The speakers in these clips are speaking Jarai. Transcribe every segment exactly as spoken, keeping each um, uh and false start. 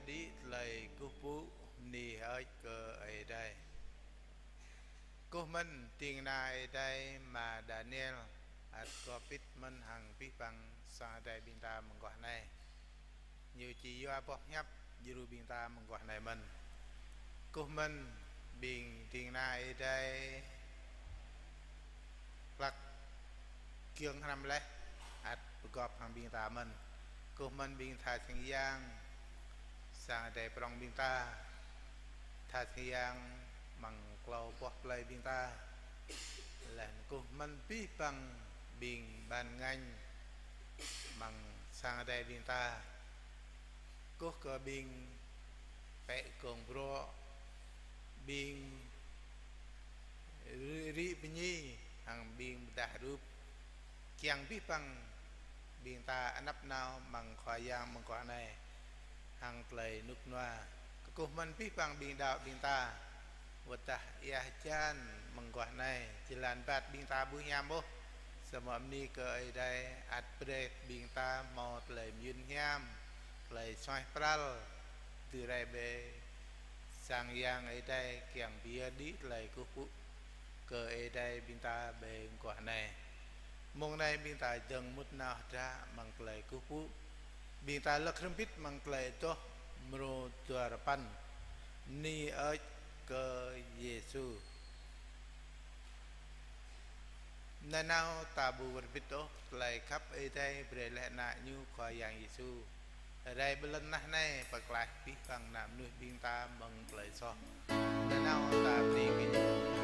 Đĭ tơlơi kơkuh pơpŭ, bơni hơơč kơ Ơi Adai. Kơkuh mơ̆n ding kơna Ơi Adai ama Daniel, ăt gŏp bit mơ̆n hăng abih bang sang Ơi Adai ƀing ta mơguah anai. Ñu či yua boh hiăp djru ƀing ta mơguah anai mơ̆n. Kơkuh mơ̆n ƀing ding kơna Ơi Adai hlak giŏng hrăm laih, ăt pơgop hăng ƀing ta mơ̆n. Kơkuh mơ̆n ƀing tha sang yang, sang Ơi Adai prong ƀing ta, tha sang yang amăng klâo boh plơi ƀing ta. Laih anŭn kơkuh mơ̆n abih bang ƀing ban ngành amăng sang Ơi Adai ƀing ta. Kơkuh kơ ƀing pĕ gong bruă, ƀing rĭ, rĭ bơni, hăng ƀing pơdah hrup, kiăng abih bang ƀing ta anăp nao amăng Khua Yang mơguah anai hăng tơlơi rơnŭk rơnua. Kơkuh mơ̆n abih bang ƀing đaŏ ƀing ta, wơ̆t dah ia hơjan mơguah anai, jơlan rơbat ƀing ta ƀu hiam ôh. Samơ̆ bơni kơ Ơi Adai ăt brơi ƀing ta hmâo tơlơi mơyŭn hiam, tơlơi suaih pral, dưi rai bĕ sang yang Ơi Adai kiăng pơyơr đĭ tơlơi kơkuh pơpŭ kơ Ơi Adai ƀing ta ƀơi mơguah anai. Mông anai ƀing ta dơ̆ng mŭt nao hơdră amăng tơlơi kơkuh pơpŭ. Ƀing ta lăk hrŏm bit amăng tơlơi adoh mrô dua rơpăn. Bơni hơơč kơ Yêsu. Nanao ta ƀu wơr bit ôh tơlơi khăp Ơi Adai brơi laih Ană Ñu Khua Yang Yêsu rai ƀơi lŏn tơnah anai pơklaih abih bang ană mơnuih ƀing ta mơ̆ng tơlơi soh. Nanao ta bơni kơ Ñu.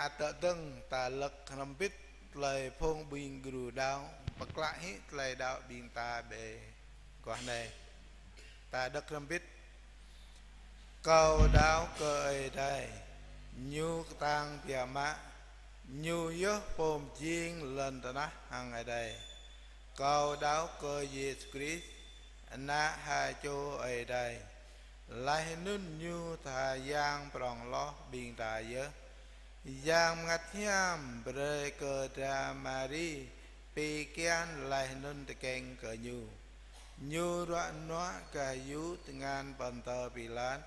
tơdơ̆ng ta lăk hrŏm hơbĭt tơlơi phung ƀing gru đaŏ, pơklă hĭ tơlơi đaŏ ƀing ta ƀơi guah anai. Ta đŏk hrŏm hơbĭt. Kâo đaŏ kơ Ơi Adai, Ñu kơtang biă mă, Ñu yơh pô pơjing lŏn tơnah hăng adai. Kâo đaŏ kơ Yêsu Krist, Ană ha čô Ơi Adai, laih anŭn Ñu tha Yang prŏng hloh ƀing ta yơh. Yang Bơngăt Hiam brơi kơ dra Mari pi kian laih anŭn tơkeng kơ Ñu. Ñu ruă nuă gah yŭ tơngan Pôntơ Pilat,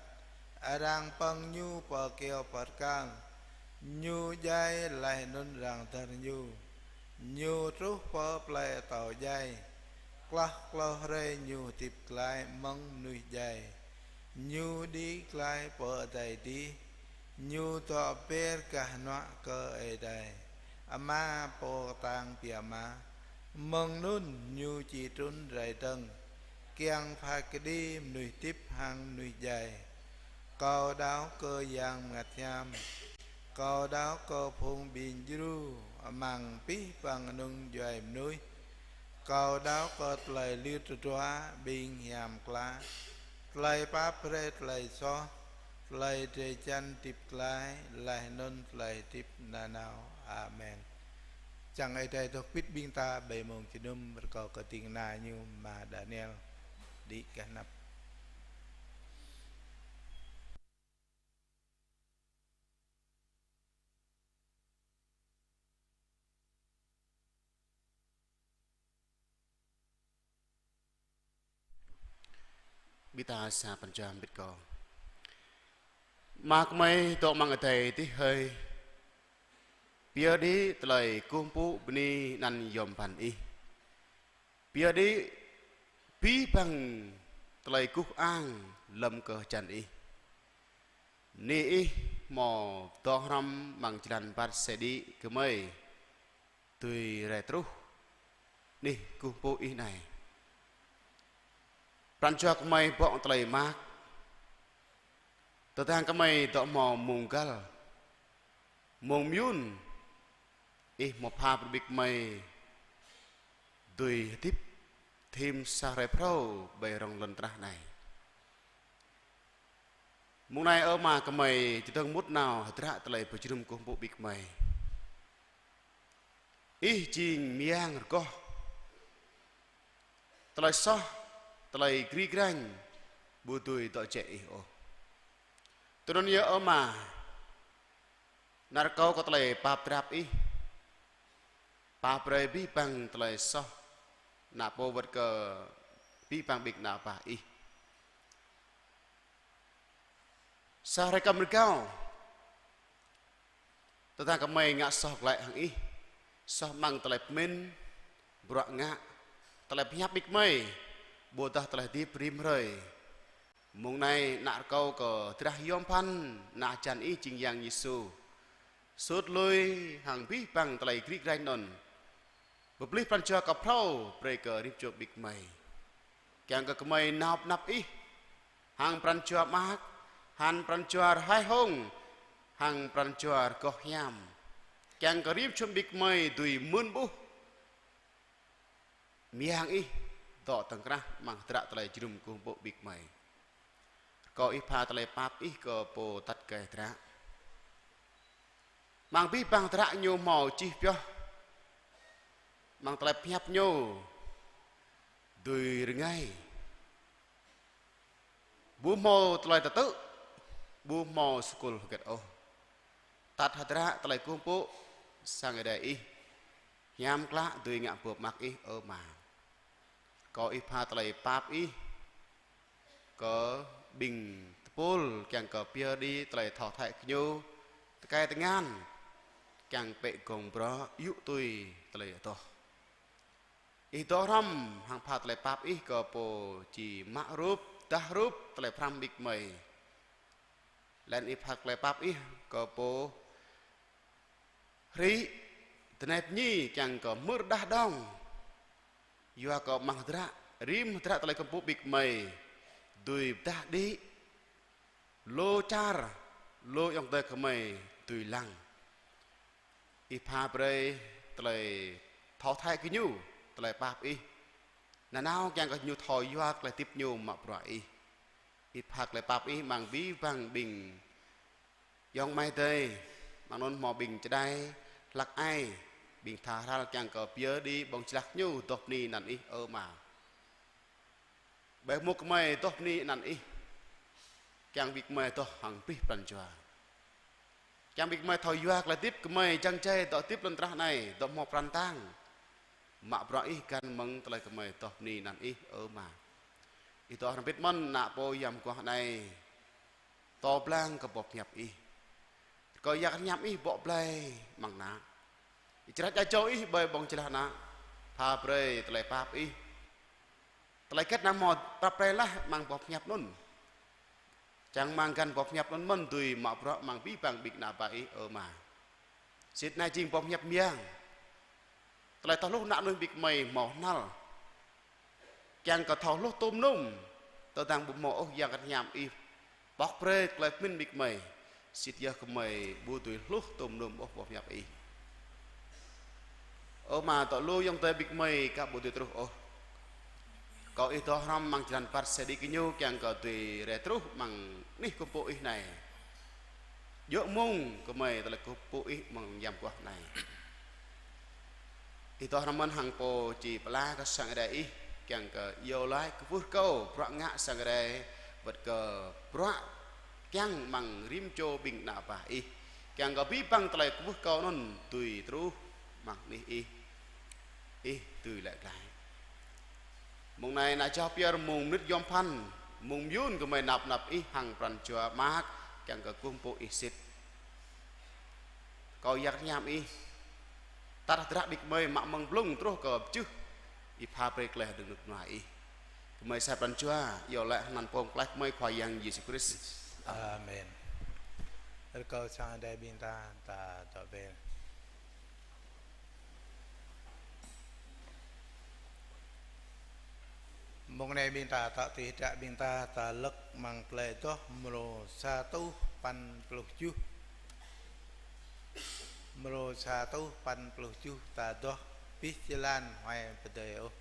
arăng pơ̆ng Ñu pơ kyâo bơrkal. Ñu djai laih anŭn arăng dơr Ñu. Ñu truh pơ plei atâo djai. Klâo klâo hrơi Ñu hơdip glaĭ mơ̆ng mơnuih djai. Ñu đĭ glaĭ pơ adai adih. Ñu dŏ ber gah hnuă kơ Ơi Adai, Ama pô kơtang biă mă. Mơ̆ng anŭn Ñu či trŭn rai dơ̆ng, kiăng phat kơđi mơnuih hơdip hăng mơnuih djai. Kâo đaŏ kơ Yang Bơngăt Hiam. Kâo đaŏ kơ phung ƀing djru amăng abih bang kơnung djuai mơnuih. Kâo đaŏ kơ tơlơi lir tơdruă ƀing hiam klă, tơlơi pap brơi tơlơi soh, tơlơi drơi jăn hơdip glaĭ, laih anŭn tơlơi hơdip nanao. Amen. Čang Ơi Adai dŏ hơbĭt ƀing ta ƀơi mông jơnum, rơkâo kơ ding kơna Ñu Ama Daniel đĭ gah anăp. Ƀing ta sa pran jua hơbĭt kâo. Ama gơmơi dŏ amăng adai adih hơi. Pơyơr đĭ tơlơi kơkuh pơpŭ bơni anăn yôm pơphan Ih. Pơyơr đĭ abih bang tơlơi guh ang lơ̆m kơ hơjăn Ih. Bơni Ih hmâo dŏ hrŏm amăng jơlan ƀat sĕ đĭ gơmơi dưi rai truh anih kơkuh pơpŭ Ih anai. Pran jua gơmơi bŏ tơlơi mơak. Tơdang gơmơi dŏ hmâo mông găl, mông mơyŭn, Ih hmâo pha brơi ƀing gơmơi dưi hơdip thim sa hrơi phrâo ƀơi rŏng lŏn tơnah anai. Mông anai, ơ Ama, gơmơi čơdơ̆ng mŭt nao hơdră tơlơi pơjơnum kơkuh pơpŭ ƀing gơmơi. Ih jing mơyang rơgoh tơlơi soh, tơlơi gri grañ, ƀu dưi dŏ jĕ Ih ôh. Tui anŭn yơh, ơ Ama, nao rơkâo kơ tơlơi pap drap Ih, pap brơi abih bang tơlơi soh, ană pô wơ̆t kơ abih bang ƀing ană bă Ih. Sa hrơi kăm rơgao, tơdang gơmơi ngă soh glaĭ hăng Ih, soh amăng tơlơi pơmĭn, bruă ngă, tơlơi pơhiăp ƀing gơmơi, ƀôdah tơlơi hơdip rĭm hrơi. Mông anai, nao rơkâo kơ drah yôm pơphan Ană hơjăn Ih jing Yang Yêsu sut lui hăng abih bang tơlơi gri grañ anŭn, pơplih pran jua kơ phrâo brơi kơ rĭm čô ƀing gơmơi. Kiăng kơ gơmơi nao pơ anăp Ih hăng pran jua mơak, hăng pran jua rơhaih hông, hăng pran jua rơgoh hiam. Kiăng kơ rĭm čô ƀing gơmơi dưi mưn ƀuh mơyang Ih dŏ tŏng krah amăng hơdră tơlơi jơnum kơkuh pơpŭ ƀing gơmơi. Rơkâo Ih pha tơlơi pap Ih kơ pô atăt gai hơdră. Amăng abih bang hơdră ñu hmâo čih pioh, amăng tơlơi pơhiăp ñu dưi rơngai. Ƀu hmâo tơlơi tơtư̆, ƀu hmâo skul hơget ôh. Atăt hơdră tơlơi kơkuh pơpŭ sang Ơi Adai Ih, hiam klă dưi ngă bưp mă Ih, ơ Ama. Rơkâo Ih pha tơlơi pap Ih kơ ƀing tơpul kiăng kơ pơyơr đĭ tơlơi thâo thâo kơ ñu, tơkai tơngan, kiăng pĕ gông bruă yŭ tui tơlơi adoh. Ih dŏ hrŏm hăng pha tơlơi pap Ih kơ pô či mă rup, dah rup tơlơi pơhrăm ƀing gơmơi. Laih anŭn Ih pha tơlơi pap Ih kơ pô hrĭ tơnap ñi kiăng kơ hmư̆ rơđah đŏng. Yua kơ amăng hơdră, rĭm hơdră tơlơi kơkuh pơpŭ ƀing gơmơi dưi pơdah đĭ lu čar, lu ayŏng adơi gơmơi dưi lăng. Ih pha brơi tơlơi thâo thâo kơ ñu, tơlơi pap Ih. Nanao kiăng kơ ñu thâo yua tơlơi hơdip ñu mă bruă Ih. Ih pha tơlơi pap Ih amăng abih bang ƀing ayŏng amai adơi, amăng anŭn hmâo ƀing čơđai, hlăk ai, ƀing tha hrăl kiăng kơ pơyơr đĭ ƀơ̆ng jơlah ñu adoh bơni anăn Ih, ơ Ama. Ƀơi mông gơmơi adoh bơni anăn Ih, kiăng ƀing gơmơi adoh hăng abih pran jua. Kiăng ƀing gơmơi thâo yua tơlơi hơdip gơmơi jăng jai dŏ hơdip lŏn tơnah anai, dŏ hmâo pran tang. Mă bruă Ih găn mơ̆ng tơlơi gơmơi adoh bơni anăn Ih, ơ Ama. Ih dŏ hrŏm hơbĭt mơ̆n ană pô Yang Mơguah anai. Tơblang kơ boh pơhiăp Ih. Rơkâo yang kơ hiam Ih bŏ blai amăng ană. Ih čơrăč ačô Ih ƀơi ƀơ̆ng jơlah ană. Pha brơi tơlơi pap Ih. Tơlơi hơget anăm hmâo prăp pre laih amăng boh pơhiăp anŭn. Čang amăng găn boh pơhiăp anŭn mơ̆n dưi mă bruă amăng abih bang ƀing ană bă Ih, ơ Ama. Sĭt anai jing boh pơhiăp mơyang. Tơlơi thâo hluh ană mơnuih ƀing gơmơi hmâo hnal. Kiăng kơ thâo hluh tôm nôm, tơdang ƀu hmâo ôh yang kơ hiam Ih pŏk brơi tơlơi pơmĭn ƀing gơmơi. Sĭt yơh gơmơi ƀu dưi hluh tôm nôm ôh boh pơhiăp Ih. Ơ Ama, dŏ lu ayŏng adơi ƀing gơmơi aka ƀu dưi truh ôh. Rơkâo Ih dŏ hrŏm amăng jơlan păt sơđi kơ ñu kiăng kơ dưi rai truh amăng anih kơkuh pơpŭ Ih anai. Djơ̆ mông gơmơi tơlơi kơkuh pơpŭ Ih amăng Yang Mơguah anai. Ih dŏ hrŏm mơ̆n hăng pô či pơala kơ sang Ơi Adai Ih, kiăng kơ iâu laĭ kwưh rơkâo bruă ngă sang Ơi Adai, wơ̆t kơ bruă kiăng amăng rĭm čô ƀing ană bă Ih, kiăng kơ abih bang tơlơi kwưh rơkâo anŭn dưi truh amăng anih Ih, Ih dưi laĭ glaĭ. Mông anai ană jao pơyơr mông mơnit yom pơphan, mông mơyŭn gơmơi năp năp Ih hăng pran jua mơak, kiăng kơ kơkuh pơpŭ Ih sĭt. Rơkâo yang kơ hiam Ih, tar hơdră ƀing gơmơi mă mơ̆ng blung truh kơ pơjưh, Ih pha brơi tơlơi hơdơ̆ng rơnŭk rơnua Ih. Gơmơi sa pran jua, iâu laĭ hăng anăn Pô Pơklaih gơmơi Khua Yang Yêsu Krist. Amen. Rơkâo sang Ơi Adai ƀing ta, ta dŏ ƀĕ. Mông anai ƀing ta tŏ tui hơdră ƀing ta, ta lơ̆k amăng tơlơi adoh mrô sa rơtuh păn pluh tơjuh. Mrô sa rơtuh păn pluh tơjuh ta adoh abih jơlan huai pơdơi ôh.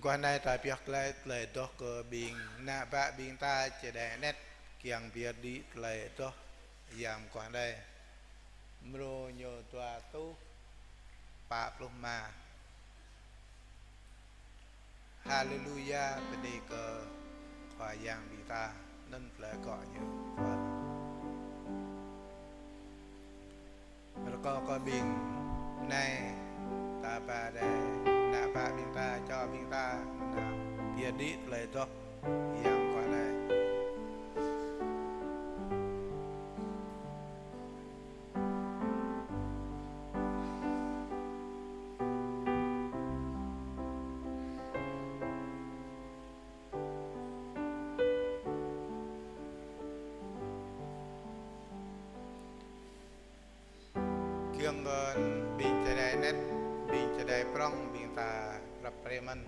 Mơguah anai ta pioh glaĭ tơlơi adoh kơ ƀing ană bă ƀing ta čơđai anet kiăng pơyơr đĭ tơlơi adoh Yang mơguah anai. Mrô ñu dua rơtuh pă pluh rơma. Haleluya, bơni kơ Khua Yang ƀing ta, anŭn tơlơi kơ ñu. Rơkâo kơ ƀing anai, ta ba đai, ană bă ƀing ta, čô ƀing ta, mơnă pơyơr đĭ tơlơi adoh Yang mơguah anai. Kiăng kơ ƀing čơđai anet, ƀing čơđai prŏng, ƀing ta răp pre mơ̆n.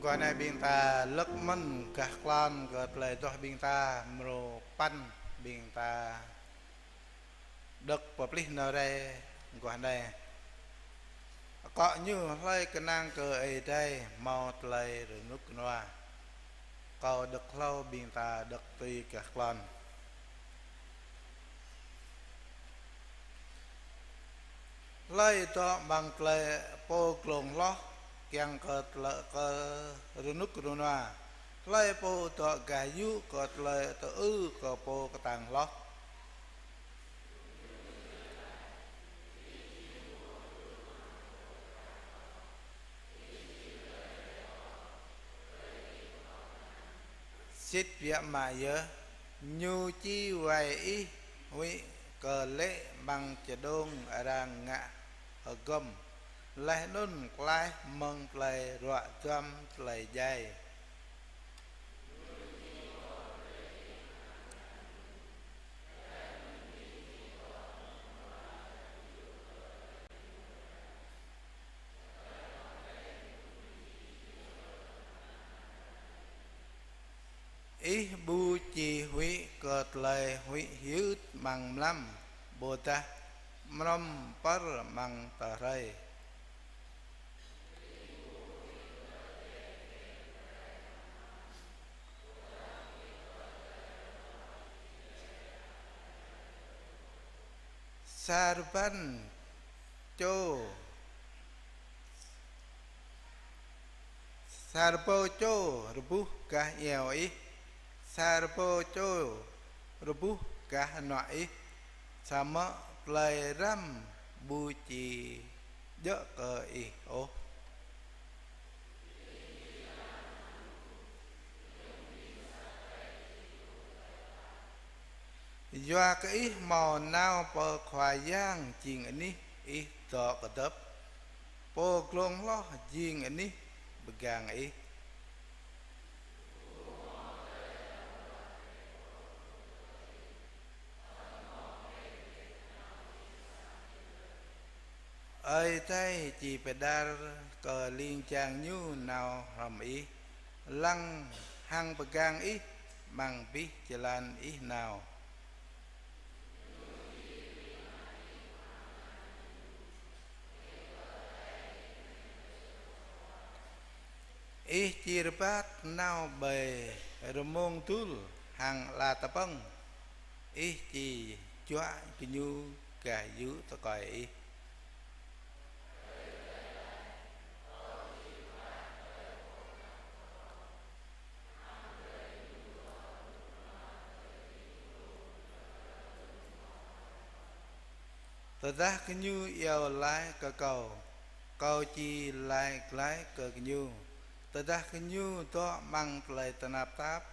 Mơguah anai ƀing ta lăk mơ̆n gah klon kơ tơlơi adoh ƀing ta mrô păn ƀing ta đŏk pơplih nao rai mơguah anai. Akŏ ñu hlơi kơnang kơ Ơi Adai hmâo tơlơi rơnŭk rơnua. Kâo đŏk hlâo ƀing ta đŏk tui gah klon. Hlơi dŏ amăng tơlơi pô glông hloh kiăng kơ tơlơi kơ rơnŭk rơnua. Hlơi pô dŏ gah yŭ kơ tơlơi tơư kơ pô kơtang hloh. Sĭt biă mă yơh, ñu či wai ih huĭ kơ lê̆ amăng čơđông arăng ngă hơgŏm, laih anŭn klaih mơ̆ng tơlơi ruă duăm tơlơi djai. Ih ƀu či huĭ kơ tơlơi huĭ hyưt amăng mlam, ƀôdah mrŏm pơr amăng tơhrơi. Sa rơbăn čô, sa rơbâo čô rơbuh gah iao ih, sa rơbâo čô rơbuh gah anuă ih, samơ̆ tơlơi răm ƀu či djơ̆ kơ ih ôh. Yua kơ ih hmâo nao pơ Khua Yang jing anih ih dŏ kơdŏp, pô glông hloh jing anih pơgang ih. Ơi Adai či pơđar kơ ling jang ñu nao hrŏm ih, lăng hăng pơgang ih amăng abih jơlan ih nao. Ih či rơbat nao ƀơi rơmông dŭl hăng ala tơpơ̆ng, ih či juă gơñu gah yŭ tơkơi ih. Tơdah gơñu iâu laĭ kơ kâo, kâo či laĭ glaĭ kơ gơñu. Tơdah gơñu dŏ amăng tơlơi tơnap tap,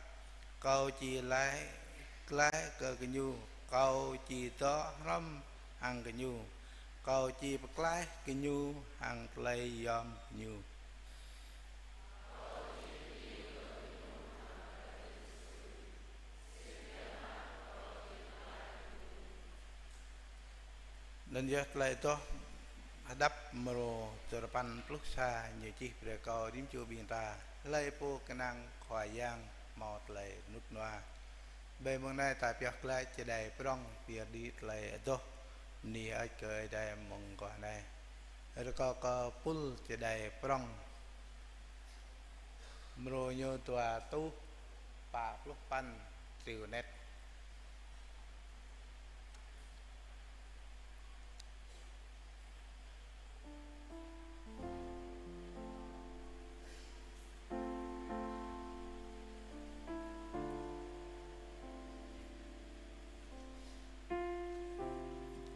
kâo či laĭ glaĭ kơ gơñu. Kâo či dŏ hrŏm hăng gơñu. Kâo či pơklaih gơñu hăng tơlơi yom gơñu. Anŭn yơh tơlơi adoh Hơđăp mrô duarơpăn pluh sa ñu čih brơi kơ rĭm čô ƀing ta, hlơi pô kơnang Khua Yang hmâo tơlơi rơnŭk rơnua. Ƀơi mông anai ta pioh glaĭ čơđai prŏng, pơyơr đĭ tơlơi adoh bơni hơơč kơ Ơi Adai mơguah anai. Rơkâo kơ pul čơđai prŏng mrô ñu dua rơtuh pă pluh păn triu anet.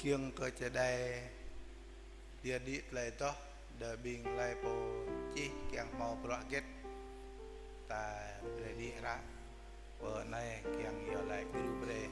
Kiăng kơ čơđai pơyơr đĭ tơlơi adoh, đơ ƀing hlơi pô čih kiăng hmâo bruă hơget, ta brơi đĭ hră pơ anai kiăng iâu laĭ gru brơi.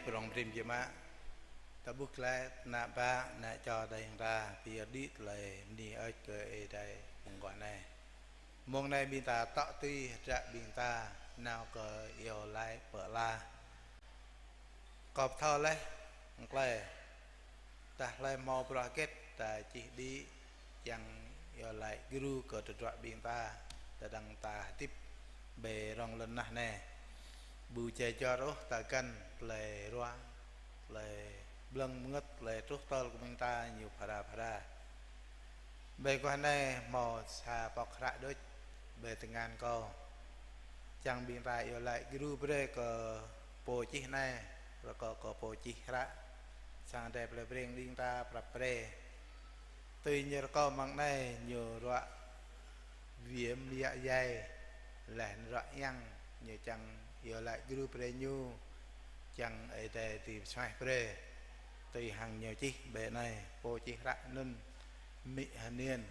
prong prim jơmă. Ta ƀuh glaĭ ană bă, ană čô đah yang ta, pơyơr đĭ tơlơi bơni hơơč kơ Ơi Adai mơguah anai. Mông anai ƀing ta tŏ tui hơdră ƀing ta nao kơ iâu laĭ pơala. Kâo pơthâo laih, tơlơi, tơdah hlơi hmâo bruă hơget ta čih đĭ, kiăng iâu laĭ gru kơ tơdruă ƀing ta, tơdang ta hơdip ƀơi rŏng lŏn tơnah anai. Ƀu djai jor ôh ta găn tơlơi ruă, tơlơi blơ̆ng bơngơ̆t, tơlơi truh tơl kơ ƀing ta ñu phara phara. Ƀơi guah anai hmâo sa pŏk hră đôč ƀơi tơngan kâo. Čang ƀing ta iâu laĭ gru brơi kơ pô čih anai, rơkâo kơ pô čih hră sang Ơi Adai plei Breng ƀing ta prăp pre. Tui ñu rơkâo mơ̆ng anai ñu ruă viêm dạ dày, laih anŭn ruă yang, ñu čang iâu laĭ gru brơi ñu, čang Ơi Adai dưi pơsuaih brơi. Tui hăng ñu čih ƀơi anai, pô čih hră anŭn Mỹ Hân Niên.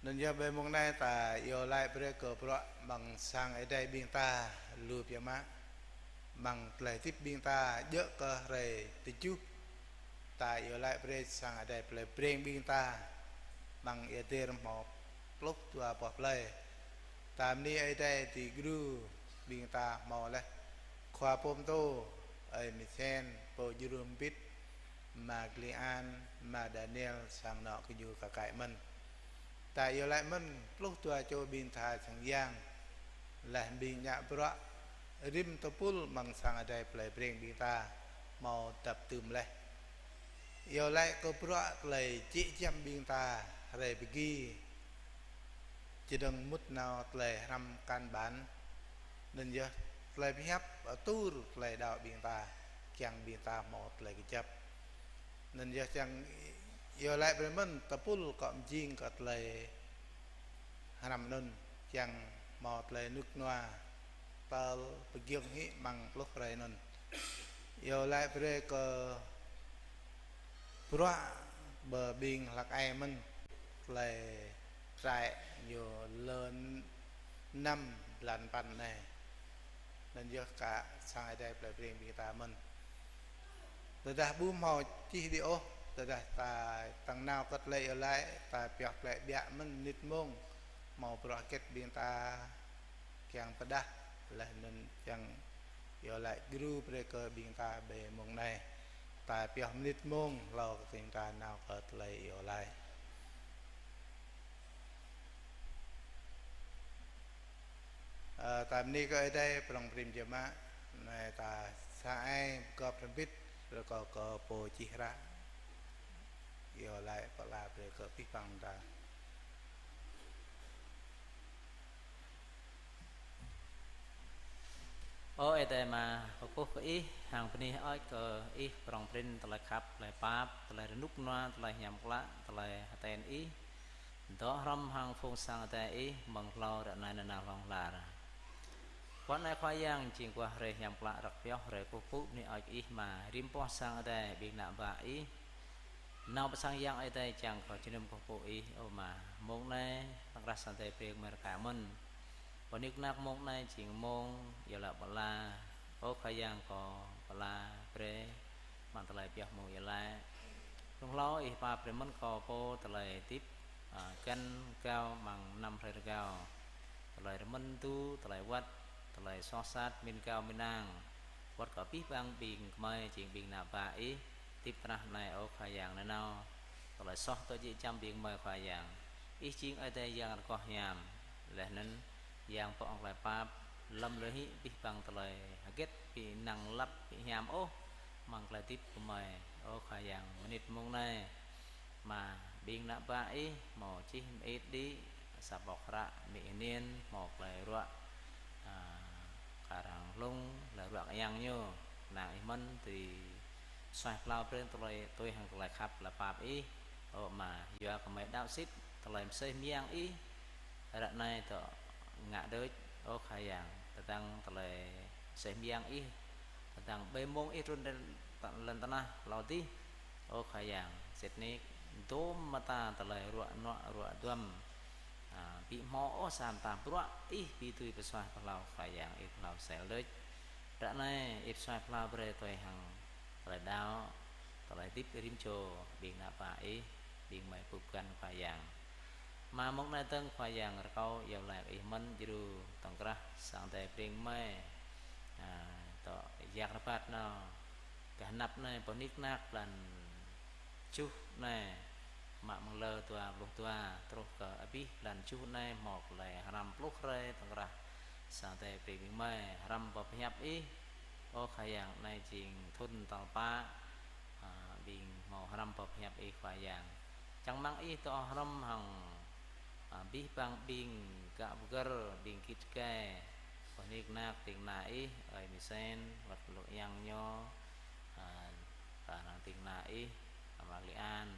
Anŭn yơh ƀơi mông anai ta iâu laĭ brơi kơ bruă mơ̆ng sang Ơi Adai ƀing ta lu biă mă. Mơ̆ng tơlơi hơdip ƀing ta djơ̆ kơ hrơi tơjuh. Ta iâu laĭ brơi sang Ơi Adai plei Breng ƀing ta. Mơ̆ng ia dir hmâo pluh dua boh plơi. Ta bơni Ơi Adai tui gru ƀing ta hmâo laih. Khua pơtô, ơi Misen, pô djru hơbĭt, ama Glian, ama Daniel, sang anŏ gơñu kơkai mơ̆n. Ta iâu laĭ mơ̆n pluh dua čô ƀing tha sang yang, laih ƀing ngă bruă rĭm tơpul mơ̆ng sang Ơi Adai plei Breng ƀing ta hmâo dăp tưm laih. Iâu laĭ kơ bruă tơlơi jĕ giăm ƀing ta hrơi pơgi, čơdơ̆ng mŭt nao tơlơi hrăm căn bản. Anŭn yơh tơlơi pơhiăp atur tơlơi đaŏ ƀing ta, kiăng ƀing ta hmâo tơlơi kơjăp. Anŭn yơh čang iâu laĭ brơi mơ̆n tơpul kơ mơjing kơ tơlơi hrăm anŭn, kiăng hmâo tơlơi rơnŭk rơnua tơl pơgiŏng hĭ mơ̆ng pluh hrơi anŭn. Iâu laĭ brơi kơ bruă ƀơi ƀing hlăk ai mơ̆n, tơlơi trại ñu lơ năm blan păn anai. Anŭn yơh kơ sang Ơi Adai plei Breng ƀing ta mơ̆n. Tơdah ƀu hmâo čih đĭ ôh, tơdah ta tăng nao kơ tơlơi iâu laĭ, ta pioh glaĭ biă mơ̆n mơnit mông, hmâo bruă hơget ƀing ta kiăng pơdah, laih anŭn kiăng iâu laĭ gru brơi kơ ƀing ta ƀơi mông anai. Ta pioh mơnit mông hlâo kơ ƀing ta nao kơ tơlơi iâu laĭ. Ơ, ta bơni kơ Ơi Adai prong prim jơmă, anai ta sa ai gŏp hrŏm hơbĭt, rơkâo kơ pô čih hră iâu laĭ pơala brơi kơ abih bang ta. Ơ Ơi Adai Ama, kơkuh kơ Ih, hăng bơni hơơč kơ Ih prong prin tơlơi khăp, tơlơi pap, tơlơi rơnŭk rơnua, tơlơi hiam klă, tơlơi hơten Ih dŏ hrŏm hăng phung sang Ơi Adai Ih mơ̆ng hlâo ră anai nanao hlŏng lar. Guah anai Khua Yang jing guah hrơi hiam klă răk pioh, hrơi kơkuh pơpŭ bơni hơơč Ih Ama, rĭm boh sang Ơi Adai ƀing ană bă Ih nao pơ sang Yang Ơi Adai kiăng kơ jơnum kơkuh pơpŭ Ih, ơ Ama. Mông anai, tơkrah sang Ơi Adai brơi kơ mơ̆ng rơka mơ̆n. Pơnik nak mông anai jing mông iâu laĭ pơala, ơ Khua Yang kơ pơala brơi mơ̆ng tơlơi pioh mông iâu laĭ. Rông hlâo Ih pap brơi mơ̆n kơ pô tơlơi hơdip, a, găn gao mơ̆ng năm hrơi rơgao. Tơlơi rơmơ̆n tŭ, tơlơi wơ̆t, tơlơi soh sat, min gao min ang. Wơ̆t kơ abih bang ƀing gơmơi jing ƀing ană bă Ih, hơdip tơnah anai ơ Khua Yang nanao. Tơlơi soh tơl jĕ giăm ƀing gơmơi Khua Yang. Ih jing Ơi Adai Yang rơgoh hiam. Laih anŭn Yang pô ŏng tơlơi pap, lơ̆m lui hĭ abih bang tơlơi hơget ƀu năng lăp ƀu hiam ôh mơ̆ng tơlơi hơdip gơmơi, ơ Khua Yang, mơnit mông anai. Ama, ƀing ană bă Ih hmâo čih mơit đĭ sa pŏk hră Mỹ Hân Niên, hmâo tơlơi ruă, a, kar hăng hlung, tơlơi ruă kơiăng ñu. Kơnang Ih mơ̆n dưi suaih plao brơi tơlơi tui hăng tơlơi khăp tơlơi pap Ih, ơ Ama, yua kơ gơmơi đaŏ sĭt tơlơi mơsêh mơyang Ih ră anai dŏ ngă đôč, ơ Khua Yang, tơdang tơlơi mơsêh mơyang Ih, tơdang ƀơi mông Ih trŭn lŏn, lŏn tơnah hlâo adih, ơ Khua Yang, sĭt nik dôm mơta tơlơi ruă nuă ruă duăm, Ƀu hmâo ôh sa mta bruă Ih ƀu dưi pơsuaih pơhlao Khua Yang, Ih pơhlao sel đôč. Ră anai Ih pơsuaih pơhlao brơi tui hăng tơlơi đaŏ, tơlơi hơdip rĭm čô ƀing ană bă Ih, ƀing gơmơi pŭ pơgăn Khua Yang. Mơ̆ng anai dơ̆ng Khua Yang rơkâo iâu laĭ kơ Ih mơ̆n djru tŏng krah sang Ơi Adai Breng gơmơi, a, dŏ yak rơbat nao, kơ anăp anai pơnik nak blan tơjuh anai, mă mơ̆ng lơ dua pluh dua truh kơ abih blan tơjuh anai hmâo tơlơi hrăm pluh hrơi tŏng krah sang Ơi Adai Breng ƀing gơmơi, hrăm pơhiăp Ih. Ơ Khua Yang, anai jing thŭn tal pă, a, ƀing hmâo hrăm pơhiăp Ih Khua Yang. Čang rơmang Ih dŏ hrŏm hăng, a, abih bang ƀing gah pơgơ̆r, ƀing git gai, pơnik nak ding kơna Ih, ơi Misen, wơ̆t lu ayŏng ñu, a, kar hăng ding kơna Ih, ama Lian,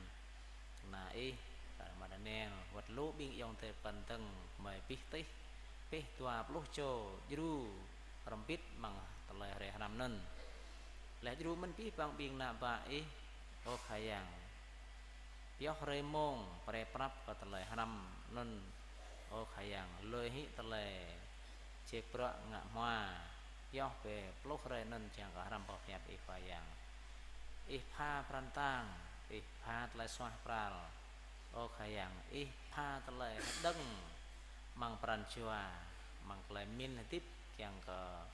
ding kơna Ih, kar hăng ama Daniel, wơ̆t lu ƀing ayŏng adơi pơkŏn dơ̆ng, gơmơi abih tih, abih dua pluh čô djru hrŏm hơbĭt amăng tơlơi hrơi hrăm anŭn. Laih djru mơ̆n abih bang ƀing ană bă Ih, ơ Khua Yang. Pioh hrơi mông, brơi prăp kơ tơlơi hrăm anŭn, ơ Khua Yang, lui hĭ tơlơi ček bruă ngă hmua, pioh brơi pluh hrơi anŭn čang kơ hrăm pơhiăp Ih Khua Yang. Ih pha pran kơtang, Ih pha tơlơi suaih pral, ơ Khua Yang, Ih pha tơlơi hơđơ̆ng amăng pran jua, amăng tơlơi pơmĭn hơdip kiăng kơ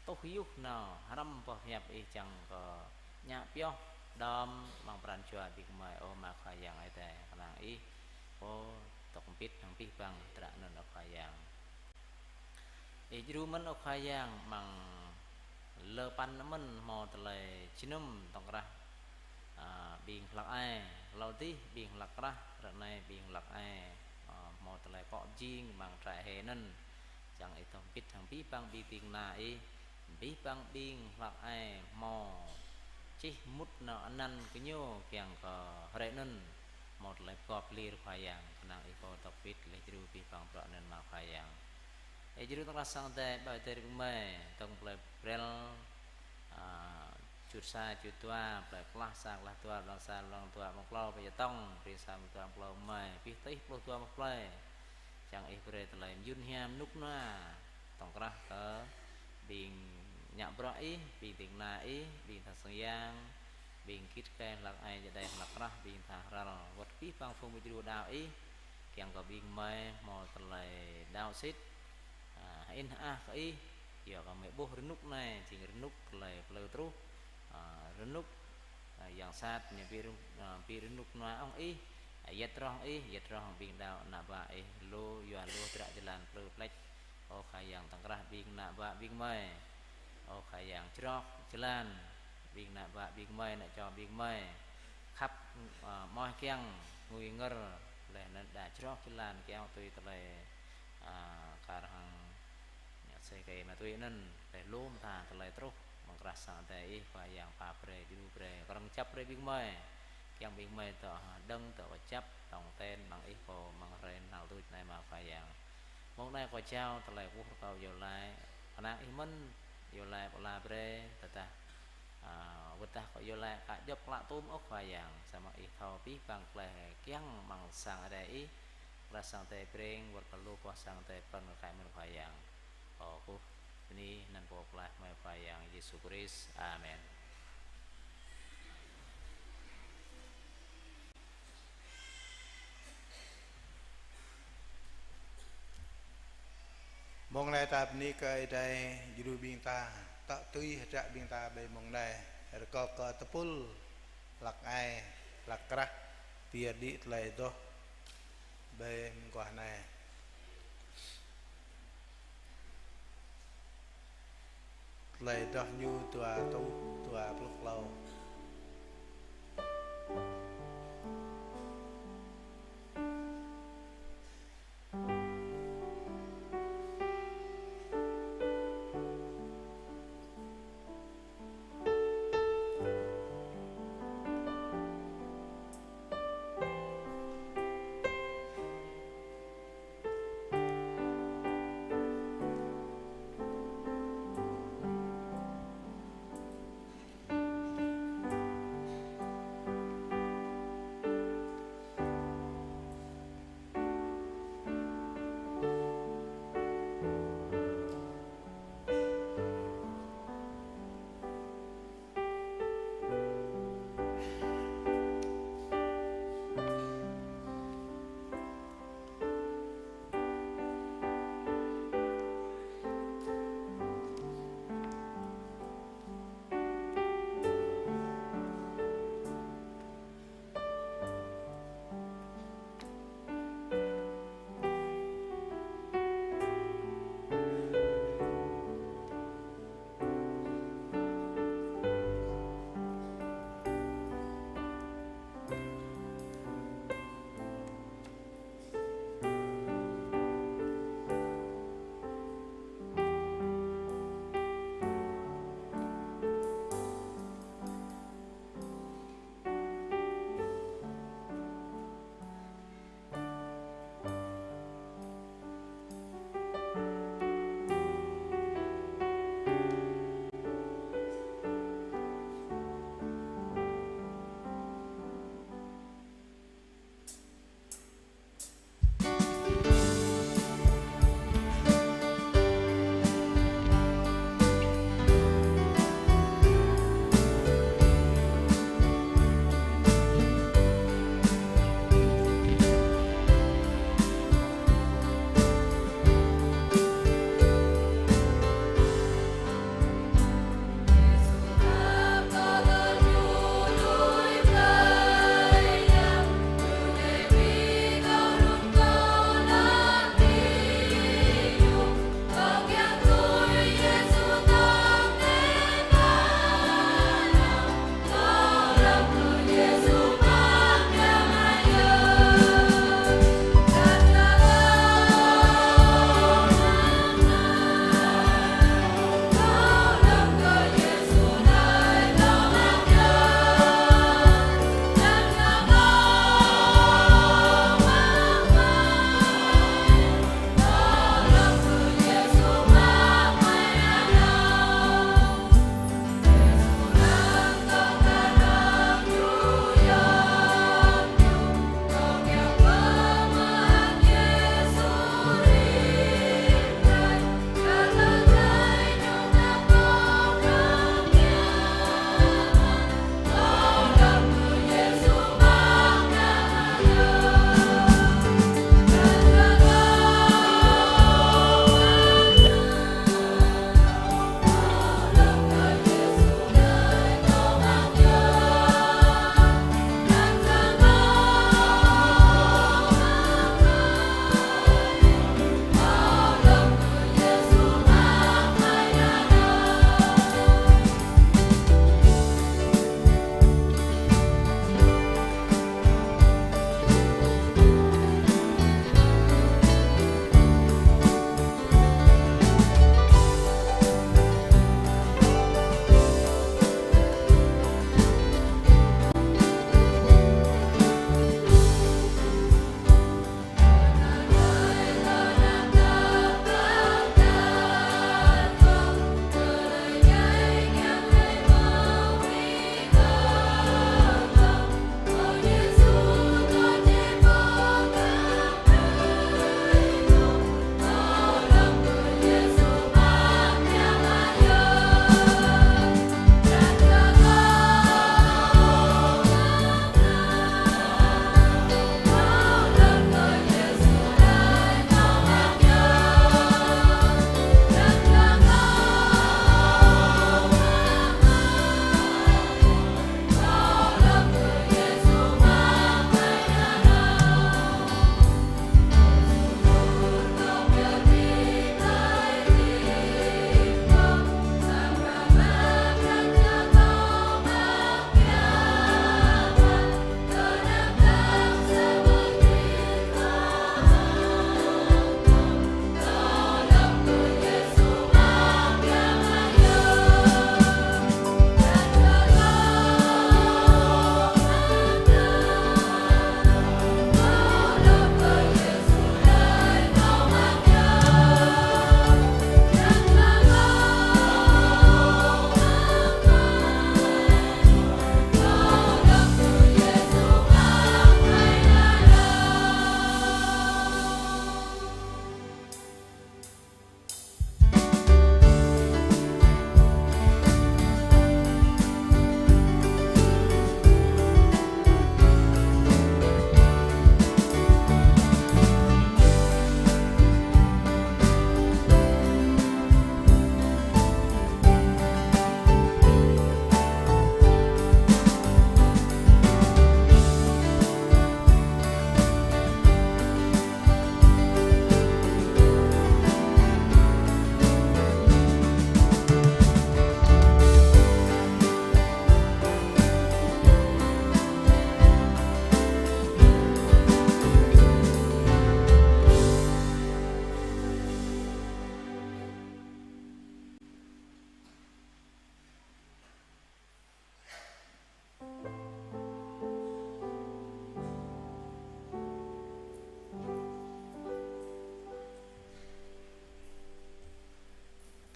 tuh yŭh nao hrăm pơhiăp Ih čang kơ ngă pioh đom amăng pran jua ƀing gơmơi, ơ Ama Khua Yang Ơi Adai, kơnang Ih, ơ, dŏ hơbĭt hăng abih bang tơdruă anŭn, ơ Khua Yang. Ih djru mơ̆n, ơ Khua Yang, amăng lơ păn mơ̆n hmâo tơlơi jơnum tŏng krah, a, ƀing hlăk ai, hlâo dih ƀing hlăk krah, ră anai ƀing hlăk ai, a, hmâo tơlơi akŏ jing amăng trại hè anŭn. Čang Ih dŏ hơbĭt hăng abih bang ƀing ding kơna Ih, abih bang ƀing hlăk ai hmâo čih mŭt nao anăn kơ ñu kiăng kơ hrơi anŭn hmâo tơlơi pơgop lir Khua Yang, kơnang Ih pô dŏ hơbĭt laih djru abih bang bruă anŭn mơ̆ Khua Yang. Ih djru tŏng krah sang Ơi Adai, ƀơi adai ƀing gơmơi, dơ̆ng plơi Brel, a, čut sa čut dua, plơi Klah sa Klah dua, Blang sa Blang dua, mơ̆ng klâo, plơi Yatŏng, plơi sa mơ̆ng dua, mơ̆ng klâo gơmơi, abih tih pluh dua mơ̆ng plơi. Čang Ih brơi tơlơi mơyŭn hiam rơnŭk rơnua, tŏng krah kơ ƀing ngă bruă Ih, ƀing ding kơna Ih, ƀing tha sang yang, ƀing git gai hlăk ai, djơdai hlăk krah, ƀing tha hral, wơ̆t abih bang phung ƀu djru đaŏ Ih, kiăng kơ ƀing gơmơi hmâo tơlơi đaŏ sĭt, a, hơĭn hơah kơ Ih, yua kơ gơmơi ƀuh rơnŭk anai, jing rơnŭk tơlơi plư truh, a, rơnŭk, a, yang sat ñu ƀu rơnŭk, a, ƀu rơnŭk rơnua hăng Ih, a, yăt rŏh hăng Ih, yăt rŏh hăng ƀing đaŏ ană bă Ih, lu yua lu tơdruă jơlan plư pleč. Ơ Khua Yang, tŏng krah ƀing ană bă ƀing gơmơi. Ơ Khua Yang, čroh jơlan ƀing ană bă ƀing gơmơi, ană čô ƀing gơmơi. Khăp, a, mơ̆ kiăng ngui ngor, laih anŭn đa čroh jơlan kiăng tui tơlơi, a, kar hăng sê kê ma tui anŭn, laih lu mơta tơlơi truh, mơ̆ng krah sang Ơi Adai Ih, Khua Yang pap brơi, djru brơi, krơ̆ng čăp brơi ƀing gơmơi. Kiăng ƀing gơmơi dŏ hơđơ̆ng, dŏ kơjăp, tong ten, mơ̆ng Ih pô, mơ̆ng hrơi hnal tuč anai mơ̆ Khua Yang. Mơ̆ng anai kâo jao tơlơi kơkuh rơkâo iâu laĭ, kơnang Ih mơ̆n, iâu laĭ pơala brơi, tơdah, a, wơ̆t dah kâo iâu laĭ kơ djŏp klă tŭm ôh Khua Yang, samơ̆ Ih thâo abih bang tơlơi kiăng amăng sang Ơi Adai Ih, tơlơi sang Ơi Adai Breng, wơ̆t kơ lu boh sang Ơi Adai pơkŏn kơ kaĭ mơ̆n Khua Yang. Kâo kơkuh bơni anăn Pô Pơklaih gơmơi Khua Yang Yêsu Krist. Amen. Mơ̆ng anai ta bơni kơ Ơi Adai, djru ƀing ta, tŏ tui hơdră ƀing ta ƀơi mơ̆ng anai, rơkâo kơ tơpul hlăk ai, hlăk krah, pơyơr đĭ tơlơi adoh ƀơi mơguah anai. Tơlơi adoh ñu dua rơtuh dua pluh klâo.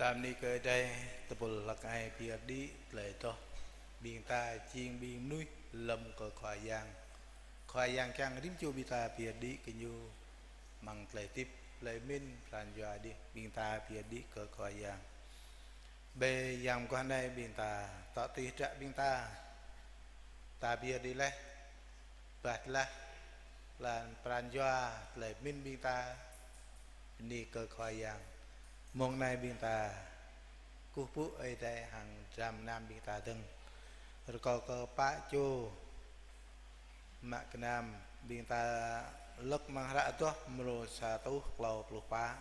Bơni kơ Ơi Adai, tơpul hlăk ai pơyơr đĭ tơlơi adoh. Ƀing ta jing ƀing mơnuih lơ̆m kơ Khua Yang. Khua Yang kiăng rĭm čô ƀing ta pơyơr đĭ kơ Ñu amăng tơlơi hơdip, tơlơi pơmĭn, pran jua đĭ, ƀing ta pơyơr đĭ kơ Khua Yang. Bơ yang mơguah anai ƀing ta, tŏ tui hră ƀing ta, ta pơyơr đĭ laih, bah tơlah, lăng pran jua, tơlơi pơmĭn ƀing ta, bơni kơ Khua Yang. Mông anai ƀing ta, kơkuh pơpŭ Ơi Adai hăng dram gơnam ƀing ta dơ̆ng. Rơkâo kơ pă čô, mă gơnam, ƀing ta lơ̆k amăng hră adoh mrô sa rơtuh klâo pluh pă.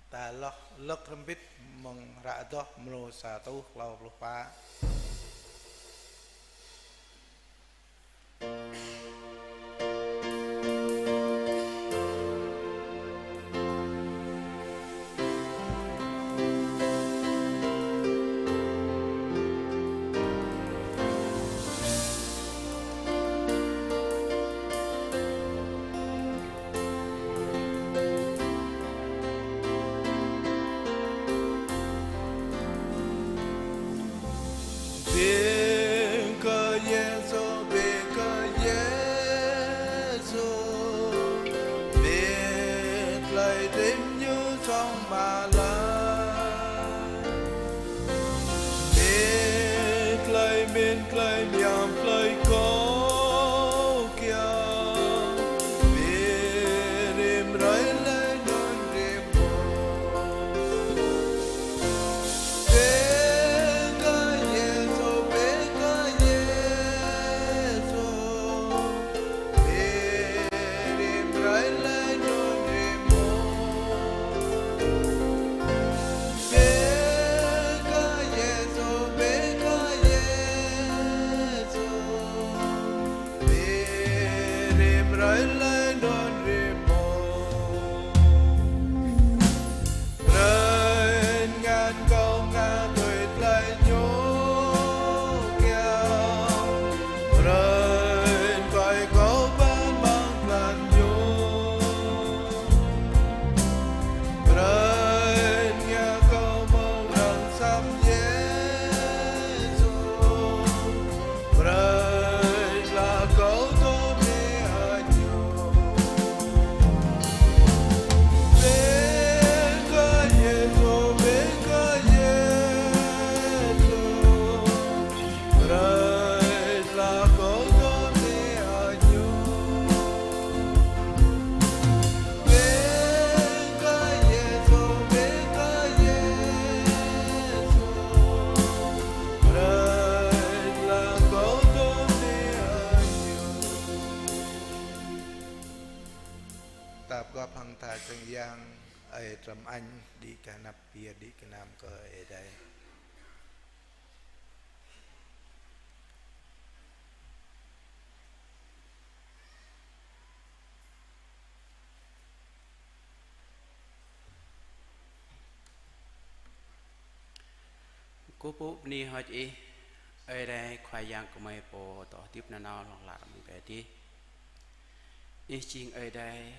Ta lơ̆k, lơ̆k hrŏm hơbĭt amăng hră adoh mrô sa rơtuh klâo pluh pă. Bơni kơ Yêsu, bơni kơ Yêsu, bơni tơlơi rĭm Ñu song mă lăi. Bơni tơlơi pơmĭn, tơlơi hiam, tơlơi kâo kiăng, bơni rĭm hrơi laih anŭn rĭm mông. Bơni kơ Yêsu, bơni kơ Yêsu, bơni rĭm hrơi laih anŭn rĭm mông. Bơni kơ Yêsu, bơni kơ Yêsu, bơni rĭm hrơi laih anŭn rĭm mông. Brơi ngăn kâo ngă tui tơlơi Ñu kiăng. Brơi kơi kâo pơmĭn amăng pran Ñu. Brơi ngă kâo hmâo arăng săm Yêsu. Brơi tơlơi kâo tơbiă Ñu. Bơni kơ Yêsu, bơni kơ Yêsu. Brơi tơlơi kâo tơbiă Ñu. Bơni kơ Yêsu, bơni kơ Yêsu. Brơi tơlơi kâo tơbiă Ñu. Ta pơgop hăng tha čang yang, ơi Trâm Anh, đĭ kơ anăp pơyơr đĭ gơnam kơ Ơi Adai. Kơkuh pơpŭ bơni hơơč Ih, Ơi Adai Khua Yang gơmơi Pô dŏ hơdip nanao hlŏng lar amăng adai adih. Ih jing Ơi Adai,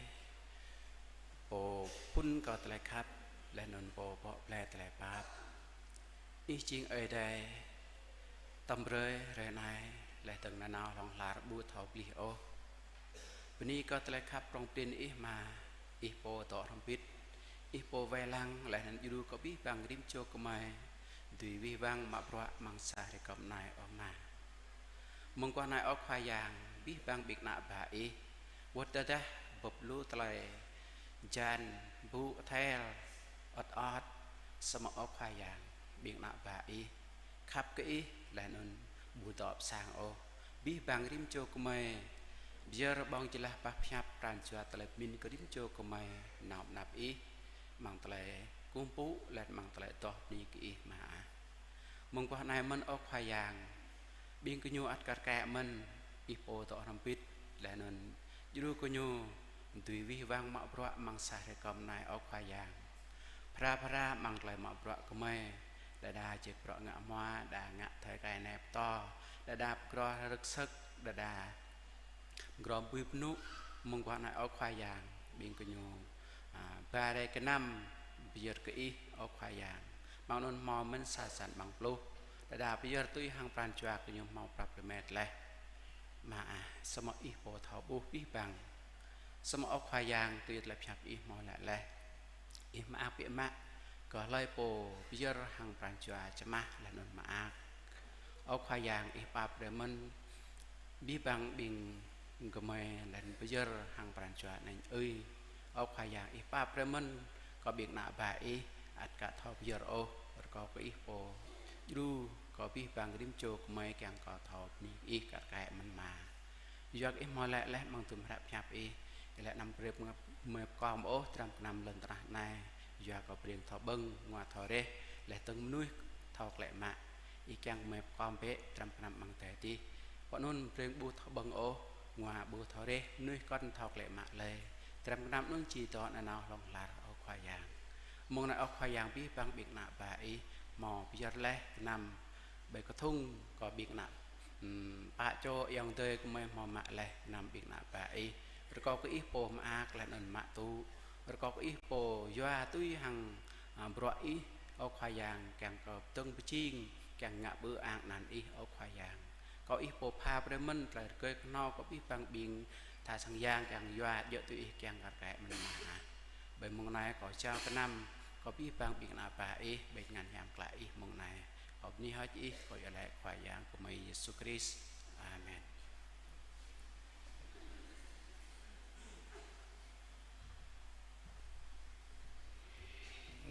Pô phŭn kơ tơlơi khăp, laih anŭn Pô bŏ blai tơlơi pap. Ih jing Ơi Adai, tơm brơi hrơi anai, laih dơ̆ng nanao hlŏng lar ƀu thâo plih ôh. Bơni kơ tơlơi khăp prŏng prin Ih mơ̆n, Ih Pô dŏ hrŏm hơbĭt, Ih Pô wai lăng, laih anŭn djru kơ abih bang rĭm čô gơmơi dưi wih wăng mă bruă amăng sa hrơi kơm anai ôh mơ̆n. Mơguah anai ơ Khua Yang, abih bang ƀing ană bă Ih, wơ̆t tơdah bưp lu tơlơi jan, ƀu thel, ơt ơt, samơ̆ ơ Khua Yang, ƀing ană bă Ih khăp kơ Ih, laih anŭn ƀu dŏ pơ sang ôh. Abih bang rĭm čô gơmơi, pơyơr ƀơ̆ng jơlah pap pơhiăp pran jua tơlơi pơmĭn kơ rĭm čô gơmơi nao pơ anăp Ih, amăng tơlơi kơkuh pơpŭ, laih amăng tơlơi adoh bơni kơ Ih mơ̆n ah. Mơguah anai mơ̆n ơ Khua Yang, ƀing gơñu ăt kar kaĭ mơ̆n, Ih Pô dŏ hrŏm hơbĭt, laih anŭn djru gơñu dưi wih wăng mă bruă amăng sa hrơi kơm anai ơ Khua Yang. Phara phara amăng tơlơi mă bruă gơmơi, đơđa jĕ bruă ngă hmua, đa ngă thơi kai nai pơtô, đơđa pơgrô rơ̆k sơ̆k, đơđa pơgrô bui pơnŭ, mơguah anai ơ Khua Yang, ƀing gơñu, a, ba rai gơnam, pơyơr kơ Ih, ơ Khua Yang. Mơ̆ng anŭn hmâo mơ̆n sa črăn amăng pluh. Đơđa pơyơr tui hăng pran jua kơ ñu hmâo prăp rơmet laih. Ama ah, samơ̆ Ih pô thâo ƀuh abih bang. Samơ̆ ơ Khua Yang, tui tơlơi pơhiăp Ih hmâo laĭ laih: Ih mơak biă mă kơ hlơi pô pơyơr hăng pran jua čơmah laih anŭn mơak. Ơ Khua Yang, Ih pap brơi mơ̆n abih bang ƀing gơmơi laih anŭn pơyơr hăng pran jua anai ơi. Ơ Khua Yang, Ih pap brơi mơ̆n kơ ƀing ană bă Ih ăt ka thâo pơyơr ôh, rơkâo kơ Ih pô djru kơ abih bang rĭm čô gơmơi kiăng kơ thâo bơni Ih kar kaĭ mơ̆n Ama. Yua kơ Ih hmâo laĭ laih amăng tơlơi pơhiăp Ih, Ih laĭ anăm brơi gơmơi pơkom ôh dram gơnam lŏn tơnah anai, yua kơ Ih brơi thâo ƀơ̆ng, ngua thâo reh, laih dơ̆ng mơnuih thâo klĕ mă. Ih kiăng gơmơi pơkom bĕ dram gơnam amăng adai adih. Pơ anŭn brơi ƀu thâo ƀơ̆ng ôh, ngua ƀu thâo reh, mơnuih kŏn thâo klĕ mă lơi. Dram gơnam anŭn či dŏ nanao hlŏng lar, ơ Khua Yang. Mơ̆ng anai, ơ Khua Yang, abih bang ƀing ană bă Ih hmâo pơyơr laih gơnam ƀơi kơthŭng kơ ƀing ană, ưm, pă čô ayŏng adơi gơmơi hmâo mă laih gơnam ƀing ană bă Ih. Rơkâo kơ Ih pô mơak laih anŭn mă tŭ. Rơkâo kơ Ih pô yua tui hăng, a, bruă Ih, ơ Khua Yang, kiăng kơ pơdơ̆ng pơjing, kiăng ngă bơ-ang anăn Ih, ơ Khua Yang. Kâo Ih pô pha brơi mơ̆n tơlơi rơgơi kơhnâo kơ abih bang ƀing tha sang yang kiăng yua djơ̆ tui Ih kiăng kar kaĭ mơ̆n Ama ah. Ƀơi mông anai kâo jao gơnam kơ abih bang ƀing ană bă Ih, ƀơi tơngan hiam klă Ih mông anai. Kâo bơni hơơč Ih, kâo iâu laĭ Khua Yang gơmơi Yêsu Krist. Amen.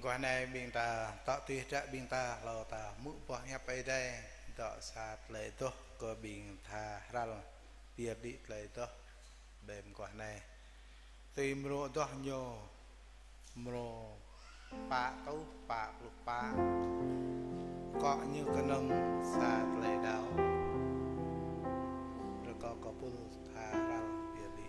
Guah anai ƀing ta tŏ tui hră ƀing ta hlâo ta hmư̆ boh hiăp Ơi Adai dŏ sa tơlơi adoh kơ ƀing tha hrăl pơyơr đĭ tơlơi adoh ƀơi mơguah anai. Tui mrô adoh ñu mrô pă rơtuh pă pluh pă. Akŏ ñu kơnơ̆ng sa tơlơi đaŏ. Rơkâo kơ pul tha hrăl pơyơr đĭ.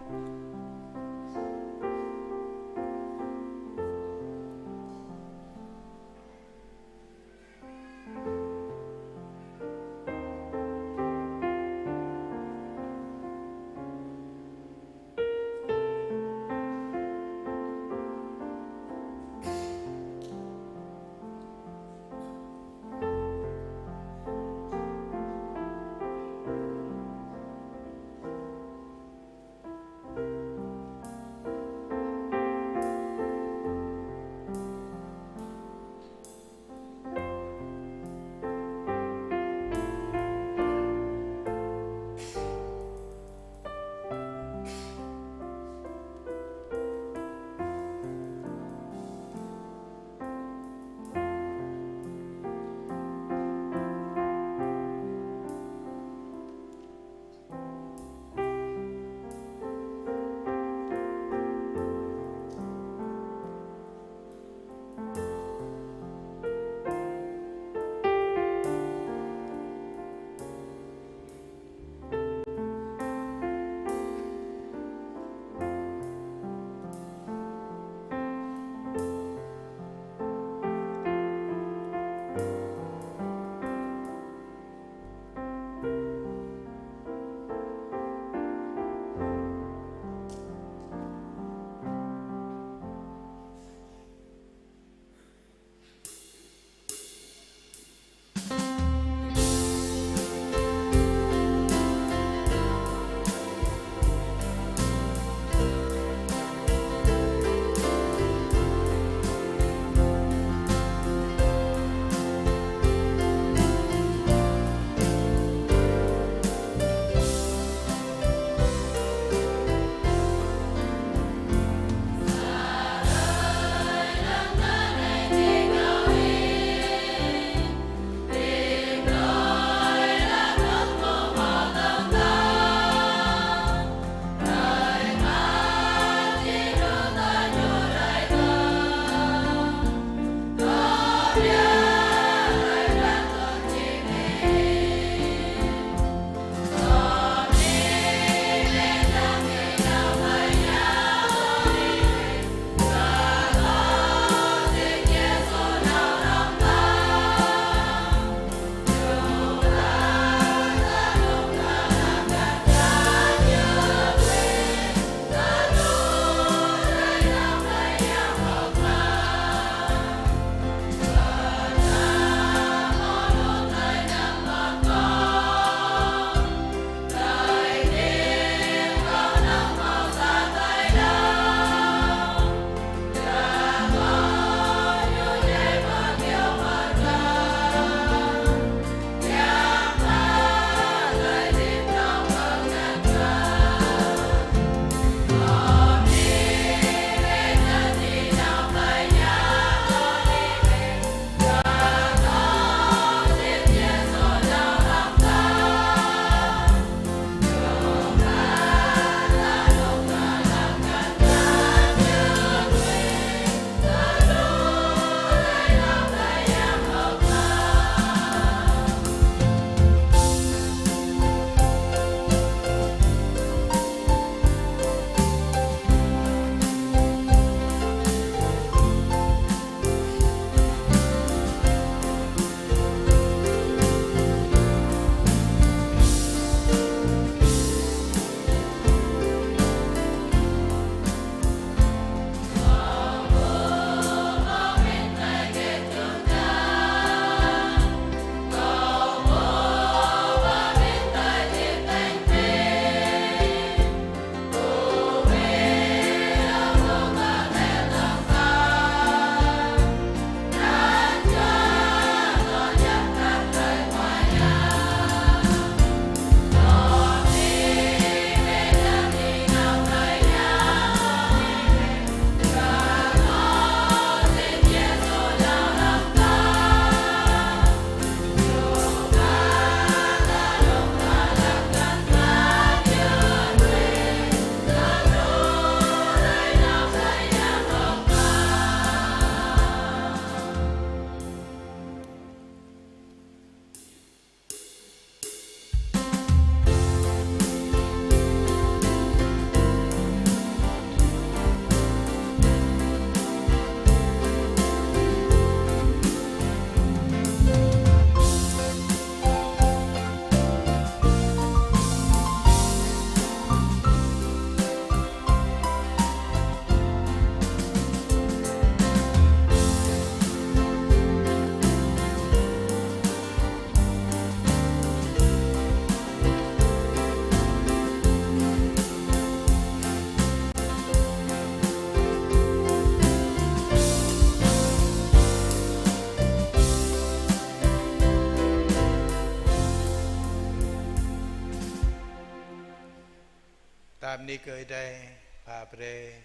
Bơni kơ Ơi Adai, pha brơi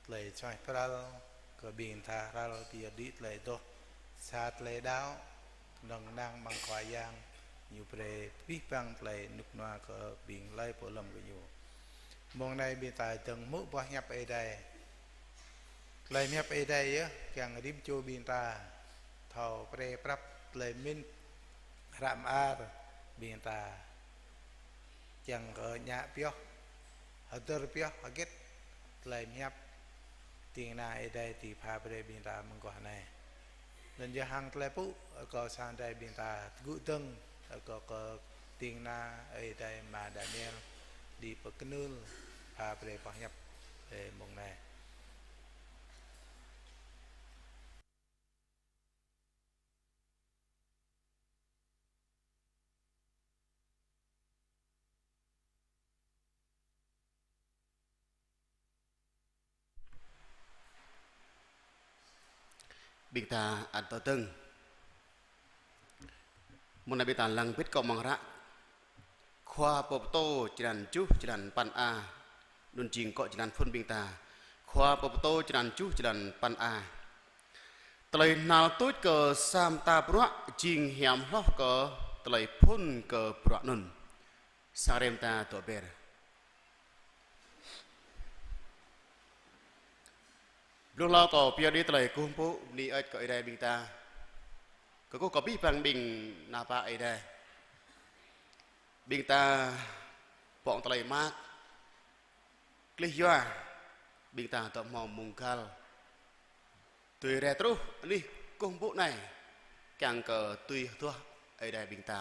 tơlơi suaih pral kơ ƀing ta hrăl pơyơr đĭ tơlơi adoh sa tơlơi đaŏ, kơnơ̆ng năng mơ̆ng Khua Yang, Ñu brơi abih bang tơlơi rơnŭk rơnua kơ ƀing hlơi pô lơ̆m kơ Ñu. Mông anai ƀing ta dơ̆ng hmư̆ boh hiăp Ơi Adai. Tơlơi hiăp Ơi Adai yơh kiăng rĭm čô ƀing ta thâo brơi prăp tơlơi mĭn hră mơar ƀing ta, kiăng kơ ngă pioh, hơdơr pioh hơget tơlơi hiăp ding kơna Ơi Adai dưi pha brơi ƀing ta mơguah anai. Anŭn yơh hăng tơlơi pŭ, rơkâo sa rai ƀing ta tơgŭ dơ̆ng, rơkâo kơ ding kơna Ơi Adai Ama Daniel dưi pơkơnưl pha brơi boh hiăp ƀơi mông anai. Ƀing ta ăt tơdơ̆ng. Mông anai ƀing ta lăng bĭt kơ amăng hră Khua Pô Pơtô črăn tơjuh črăn păn a. Anŭn jing kơ črăn phŭn ƀing ta. Khua Pô Pơtô črăn tơjuh črăn păn a. Tơlơi hnal tuč kơ sa mơta bruă jing hiam hloh kơ tơlơi phŭn kơ bruă anŭn. Sang rem ta dŏ ber. Blung hlâo kâo pơyơr đĭ tơlơi kơkuh pơpŭ bơni hơơč kơ Ơi Adai ƀing ta. Kơkuh kơ abih bang ƀing ană bă Ơi Adai. Ƀing ta pŏng tơlơi mơak, klih yua, ƀing ta dŏ hmâo mông găl. Tui rai truh anih kơkuh pơpŭ anai, kiăng kơ tui hơduah Ơi Adai ƀing ta.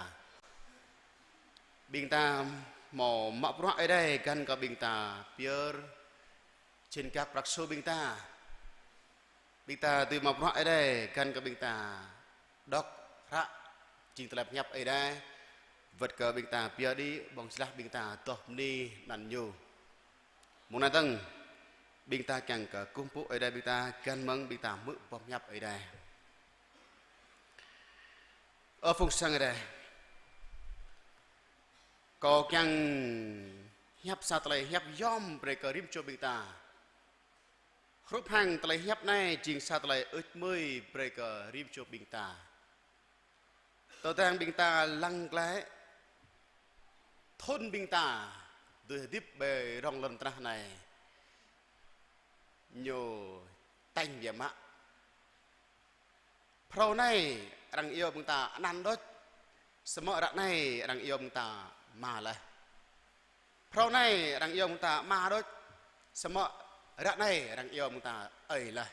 Ƀing ta hmâo mă bruă Ơi Adai găn kơ ƀing ta pơyơr jên kăk prăk sô ƀing ta. Ƀing ta dưi mă bruă Ơi Adai găn kơ ƀing ta đŏk hră jing tơlơi pơhiăp Ơi Adai, wơ̆t kơ ƀing ta pơyơr đĭ ƀơ̆ng slah ƀing ta adoh bơni anăn Ñu. Mông anai dơ̆ng, ƀing ta kiăng kơ kơkuh pơpŭ Ơi Adai ƀing ta, găn mơ̆ng ƀing ta hmư̆ boh hiăp Ơi Adai. Ơ phung sang Ơi Adai, kâo kiăng hiăp sa tơlơi hiăp yom brơi kơ rĭm čô ƀing ta. Hrup hăng tơlơi hiăp anai jing sa tơlơi ưč mơi brơi kơ rĭm čô ƀing ta. Tơdang ƀing ta lăng glaĭ, thŭn ƀing ta dưi hơdip ƀơi rŏng lŏn tơnah anai, ñu tañ biă mă. Phrâo anai arăng iâu ƀing ta anăn đôč, samơ̆ ră anai arăng iâu ƀing ta ama laih. Phrâo anai arăng iâu ƀing ta ama đôč, samơ̆ ră anai arăng iâu ƀing ta ơi laih.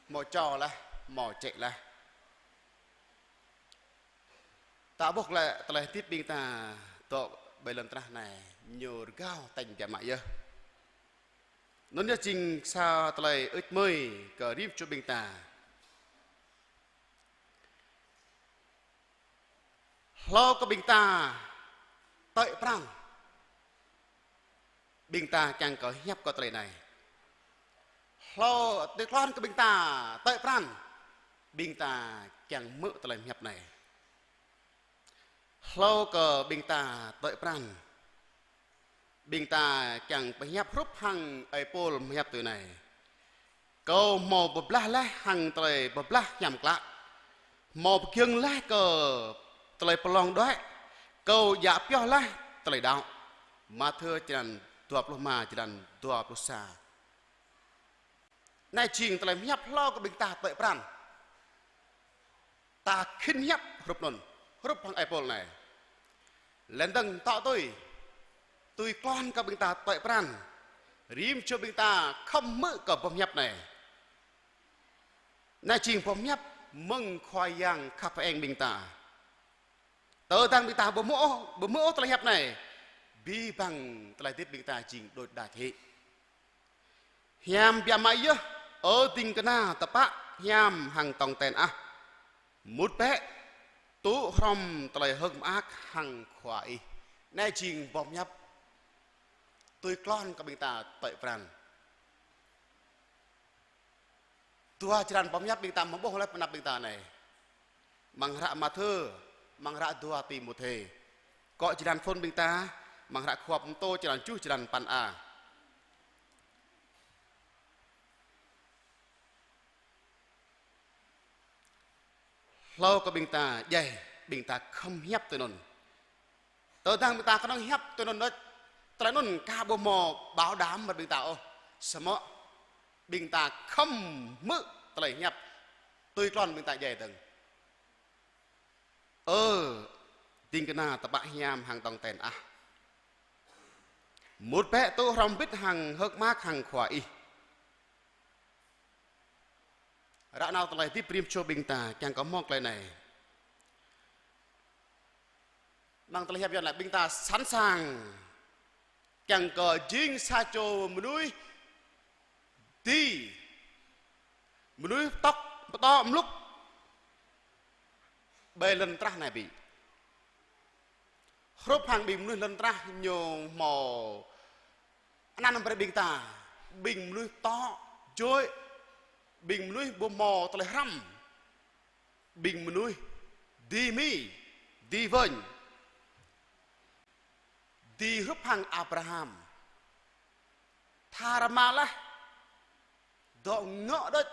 Hmâo čô laih, hmâo čĕ laih. Ta ƀuh lĕ tơlơi hơdip ƀing ta dŏ ƀơi lŏn tơnah anai ñu rơgao tañ biă mă yơh. Anŭn yơh jing sa tơlơi ưč mơi kơ rĭm čô ƀing ta. Hlâo kơ ƀing ta tơ̆i pran, ƀing ta kiăng kơ hiăp kơ tơlơi anai. Hlâo tơlơi klon kơ ƀing ta tơ̆i pran, ƀing ta kiăng hmư̆ tơlơi hiăp anai. Hlâo kơ ƀing ta tơ̆i pran, ƀing ta kiăng pơhiăp hrup hăng ơi Pôl pơhiăp tui anai: Kâo hmâo pơblah laih hăng tơlơi pơblah hiam klă, hmâo pơgiŏng laih kơ tơlơi pơlông đuaĭ, kâo djă pioh laih tơlơi đaŏ. Mathiơ črăn dua pluh rơma, črăn dua pluh sa. Anai jing tơlơi hiăp hlâo kơ ƀing ta tơ̆i pran. Ta khĭn hiăp hrup anŭn, hrup hăng ơi Pôl anai. Lĕ dơ̆ng tŏ tui, tui klon kơ ƀing ta tơ̆i pran, rĭm čô ƀing ta khŏm hmư̆ kơ boh hiăp anai. Anai jing boh hiăp mơ̆ng Khua Yang khăp hơeng ƀing ta. Tơdang ƀing ta ƀu hmư̆ ôh, ƀu hmư̆ ôh tơlơi hiăp anai, abih bang tơlơi hơdip ƀing ta jing đôč đač hĭ. Hiam biă mă yơh, ơ ding kơna tơpă hiam hăng tong ten ah. Mŭt bĕ, tŭ hrŏm tơlơi hơ̆k mơak hăng Khua ih. Anai jing boh hiăp tui klon kơ ƀing ta tơ̆i pran. Dua črăn boh hiăp ƀing ta mơ̆ ƀuh laih pơ anăp ƀing ta anai. Amăng hră Mathiơ, amăng hră dua Timôthê. Kơ črăn phŭn ƀing ta, Amăng hră Khua Pơtô črăn tơjuh, črăn păn a. Hlâo kơ ƀing ta djai, ƀing ta khŏm hiăp tui anŭn. Tơdang ƀing ta kơnơ̆ng hiăp tui anŭn đôč, tơlơi anŭn aka ƀu hmâo bảo đảm mơ̆t ƀing ta ôh. Samơ̆ ƀing ta khŏm hmư̆ tơlơi hiăp tui klon ƀing ta djai dơ̆ng. Ơ, ding kơna tơpă hiam hăng dŏng ten ah. Mŭt bĕ tŭ hrŏm hơbĭt hăng hơ̆k mơak hăng Khua ih. Ră anai tơlơi hơdip rĭm čô ƀing ta kiăng kơ hmâo tơlơi anai. Amăng tơlơi hiăp Yuan laĭ ƀing ta sẵn sàng kiăng kơ jing sa čô mơnuih dưi, mơnuih pơtŏk, pơtô mlŭk ƀơi lŏn tơnah anai ƀĭ. Hrup hăng ƀing mơnuih lŏn tơnah ñu hmâo anăn brơi ƀing ta, ƀing mơnuih pơtô, joi, ƀing mơnuih ƀu hmâo tơlơi hrăm, ƀing mơnuih dưi mĭn, dưi wơ̆n, dưi hrup hăng Abraham. Tha rơma laih, dŏ ngŏ đôč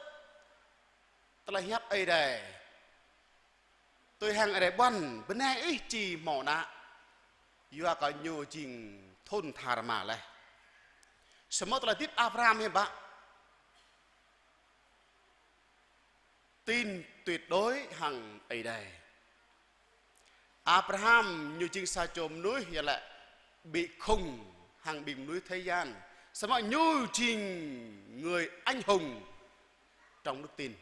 tơlơi hiăp Ơi Adai. Tui hăng Ơi Adai ƀuăn, bơnai ih či hmâo ană. Yua kơ ñu jing thŭn tha rơma laih. Samơ̆ tơlơi hơdip Abraham hiư̆m pă? Tin tuyệt đối hăng Ơi Adai. Abraham ñu jing sa čô mơnuih yua lĕ ƀĭ khŏng hăng ƀing mơnuih thế gian. Samơ̆ ñu jing người anh hùng trong đức tin.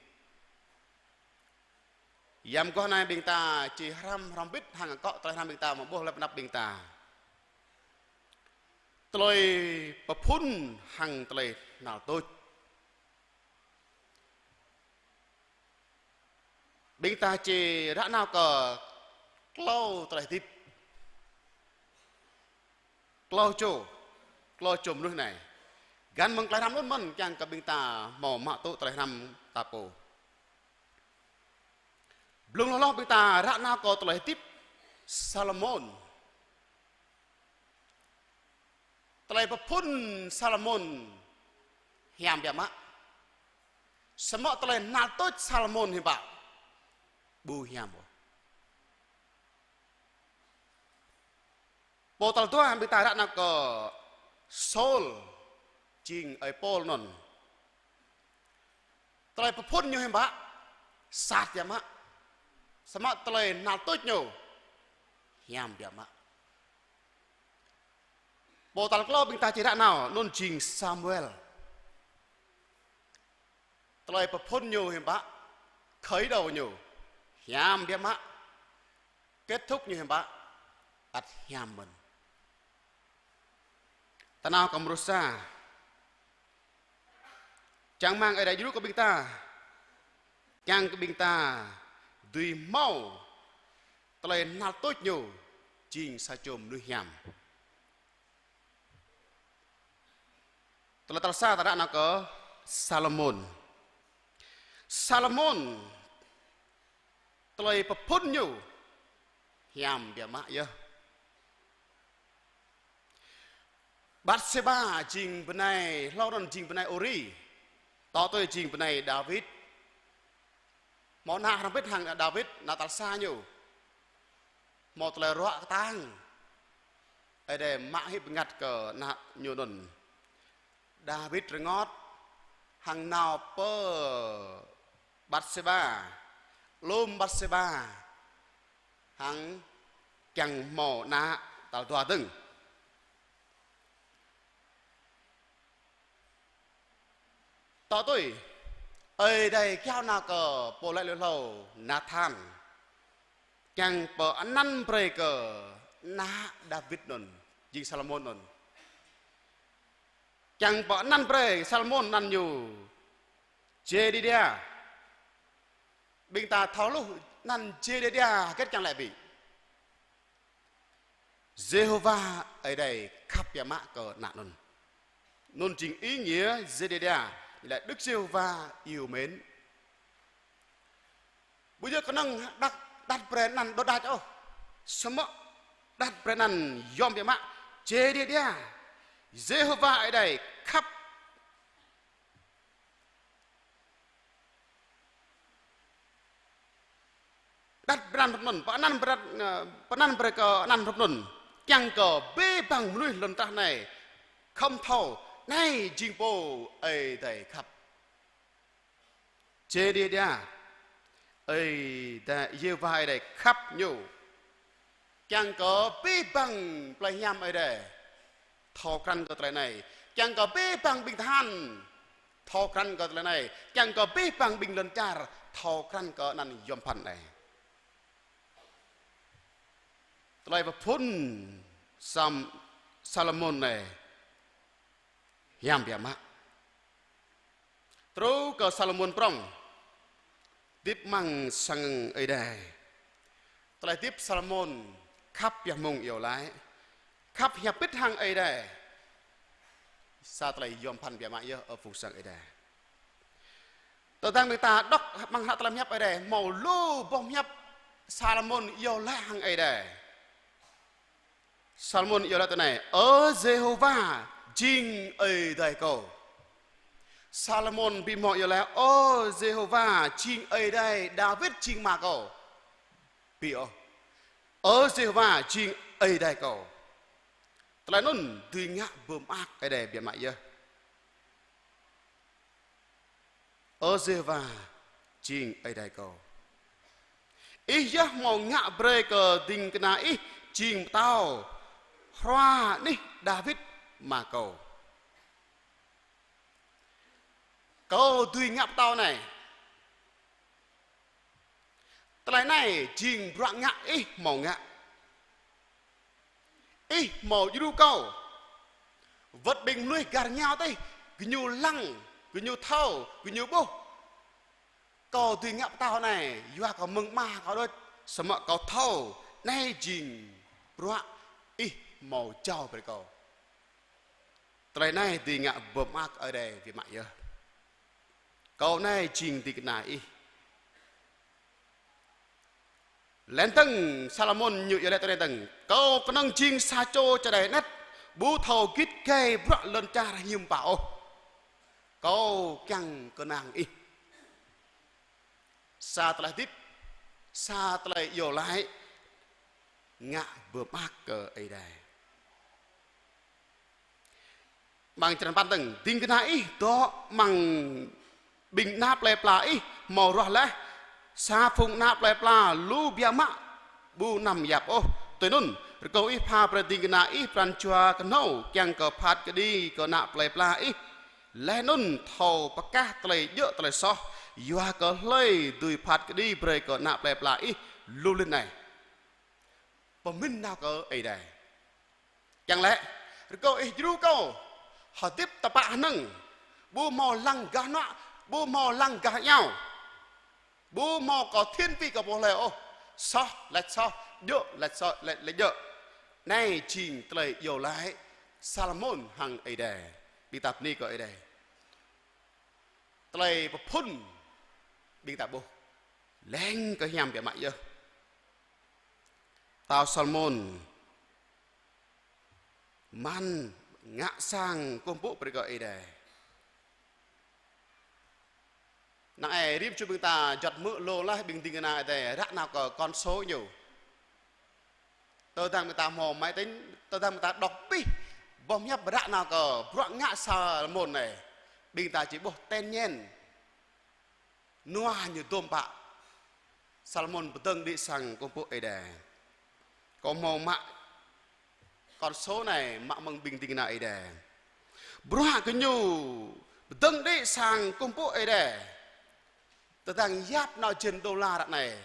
Yam mơguah anai ƀing ta či hrăm hrŏm hơbĭt hăng akŏ tơlơi hrăm ƀing ta mơ̆ ƀuh lĕ pơ anăp ƀing ta. Tơlơi pơphŭn hăng tơlơi năl tuč. Ƀing ta či ră anai kơ klâo tơlơi hơdip. Klâo čô, klâo čô mơnuih anai. Găn mơ̆ng tơlơi hrăm anŭn mơ̆n kiăng kơ ƀing ta hmâo mă tŭ tơlơi hrăm ta pô. Blung hloh hloh ƀing ta ră anai kơ tơlơi hơdip Salômôn. Tơlơi pơphŭn Salômôn hiam biă mă. Samơ̆ tơlơi năl tuč Salômôn hiư̆m pă? Ƀu hiam ôh. Pô tal dua ƀing ta ră anai kơ Sôl, jing ơi Pôl anŭn. Tơlơi pơphŭn ñu hiư̆m pă? Sat biă mă. Samơ̆ tơlơi năl tuč ñu hiam biă mă. Pô tal klâo ƀing ta či ră anai, anŭn jing Samuel. Tơlơi pơphŭn ñu hiư̆m pă? Khởi đầu ñu hiam biă mă. Kết thúc ñu hiư̆m pă? Ăt hiam mơ̆n. Ta nao kơ mrô sa. Čang rơmang Ơi Adai djru kơ ƀing ta, kiăng kơ ƀing ta dưi hmâo tơlơi năl tuč ñu jing sa čô mơnuih hiam. Tơlơi tal sa ta ră anai kơ Salômôn. Salômôn tơlơi pơphŭn ñu hiam biă mă yơh. Batsêba jing bơnai, hlâo anŭn jing bơnai Uri. Tŏ tui jing bơnai Dawid. Hmâo ană hrŏm hơbĭt hăng Dawid, ană tal sa ñu. Hmâo tơlơi ruă kơtang. Ơi Adai mă hĭ bơngăt kơ ană ñu anŭn. Dawid rơngot hăng nao pơ Batsêba, lŏm Batsêba, hăng kiăng hmâo ană tal dua dơ̆ng. Tŏ tui, Ơi Adai kiăng nao kơ pô laĭ lui hlâo Nathan, kiăng pơanăn brơi kơ ană Dawid anŭn, jing Salômôn anŭn. Kiăng pơanăn brơi Salômôn anăn ñu Jêdêđia. Ƀing ta thâo hluh anăn Jêdêđia hơget kiăng laĭ ƀĭ. Yêhôwa Ơi Adai khăp biă mă kơ ană anŭn. Anŭn jing ý nghĩa Jêdêđia, nghĩa là Đức Giê-hô-va yêu mến. Ƀu djơ̆ kơnơ̆ng đăt, đăt brơi anăn đôč đač ôh. Samơ̆ đăt brơi anăn yôm biă mă, Jêh đia đia, Yêhôwa Ơi Adai khăp đăt pran hrup anŭn, pơanăn pran, ơ, pơanăn brơi kơ anăn hrup anŭn, kiăng kơ abih bang mơnuih lŏn tơnah anai khŏm thâo, anai jing pô Ơi Adai khăp. Jêh đia đia, Ơi Adai, Yêhôwa Ơi Adai khăp ñu. Kiăng kơ abih bang plei hiam Ơi Adai thâo krăn kơ tơlơi anai. Kiăng kơ abih bang ƀing tơhan thâo krăn kơ tơlơi anai. Kiăng kơ abih bang ƀing lŏn čar thâo krăn kơ anăn yôm phăn anai. Tơlơi pơphun Sam-, Salômôn anai hiam biă mă. Truh kơ Salômôn prŏng, hơdip amăng sang Ơi Adai. Tơlơi hơdip Salômôn khăp pioh mông iâu laĭ, khăp hiăp pĭt hăng Ơi Adai. Sa tơlơi yôm phăn biă mă yơh ơ phung sang Ơi Adai. Tơdang ƀing ta đŏk amăng hră tơlơi pơhiăp Ơi Adai, hmâo lu boh pơhiăp Salômôn iâu laĭ hăng Ơi Adai. Salômôn iâu laĭ tui anai: Ơ Yêhôwa jing Ơi Adai kâo. Salômôn ƀu hmâo iâu laĭ: Ơ Yêhôwa jing Ơi Adai Đawit jing ama kâo. Ƀu ôh. Ơ Yêhôwa jing Ơi Adai kâo. Tơlơi anŭn dưi ngă pơmơak Ơi Adai biă mă yơh. Ơ Yêhôwa jing Ơi Adai kâo. Ih yơh hmâo ngă brơi kơ ding kơna Ih jing pơtao, hrua anih Đawit ama kâo. Kâo dưi ngă pơtao anai. Tơlơi anai jing bruă ngă Ih hmâo ngă. Ih hmâo djru kâo. Wơ̆t ƀing mơnuih gah rơngiao tih, gơñu lăng, gơñu thâo, gơñu ƀuh kâo dưi ngă pơtao anai, yua kơ mơ̆ng ama kâo đôč, samơ̆ kâo thâo, anai jing bruă Ih hmâo jao brơi kâo. Tơlơi anai dưi ngă pơmơak Ơi Adai biă mă yơh. Kâo anai jing ding kơna Ih. Laih dơ̆ng Salômôn ñu iâu laĭ tui anai dơ̆ng: Kâo kơnơ̆ng jing sa čô čơđai anet, ƀu thâo git gai bruă lŏn čar hiư̆m pă ôh. Kâo kiăng kơnang Ih. Sa tơlơi hơdip, sa tơlơi iâu laĭ ngă pơmơak kơ Ơi Adai. Amăng črăn păn dơ̆ng: Ding kơna Ih dŏ amăng ƀing ană plei pla Ih hmâo ruah laih, sa phung ană plei pla lu biă mă ƀu anăm yap ôh. Tui anŭn, rơkâo Ih pha brơi ding kơna Ih pran jua kơhnâo kiăng kơ phat kơđi kơ ană plei pla Ih. Laih anŭn thâo pơkah tơlơi djơ̆ tơlơi soh, yua kơ hlơi dưi phat kơđi brơi kơ ană plei pla Ih lu lin anai. Pơmĭn nao kơ Ơi Adai. Kiăng laĭ, rơkâo Ih djru kâo hơdip tơpă hơnơ̆ng, ƀu hmâo lăng gah hnuă, ƀu hmâo lăng gah iao, ƀu hmâo kơ thiên vị kơ pô hlơi ôh, soh laĭ soh, djơ̆ laĭ soh, laĭ, laĭ djơ̆. Anai jing tơlơi iâu laĭ Salômôn hăng Ơi Adai. Ƀing ta bơni kơ Ơi Adai. Tơlơi pơphun ƀing ta ƀuh leng kơ hiam biă mă yơh. Pơtao Salômôn mơ̆n ngă sang kơkuh pơpŭ brơi kơ Ơi Adai. Năng ai rĭm čô ƀing ta juăt hmư̆ lu laih ƀing ding kơna Ơi Adai ră nao kơ con số ñu. Tơdang ƀing ta hmâo máy tính, tơdang ƀing ta đŏk abih boh pơhiăp ră nao kơ bruă ngă Salômôn anai, ƀing ta či ƀuh ten nhen nua ñu dôm pă. Salômôn pơdơ̆ng đĭ sang kơkuh pơpŭ Ơi Adai. Kâo hmâo mă con số anai mă mơ̆ng ƀing ding kơna Ơi Adai. Bruă kơ ñu pơdơ̆ng đĭ sang kơkuh pơpŭ Ơi Adai. Tơdang yap nao jên đô la ră anai,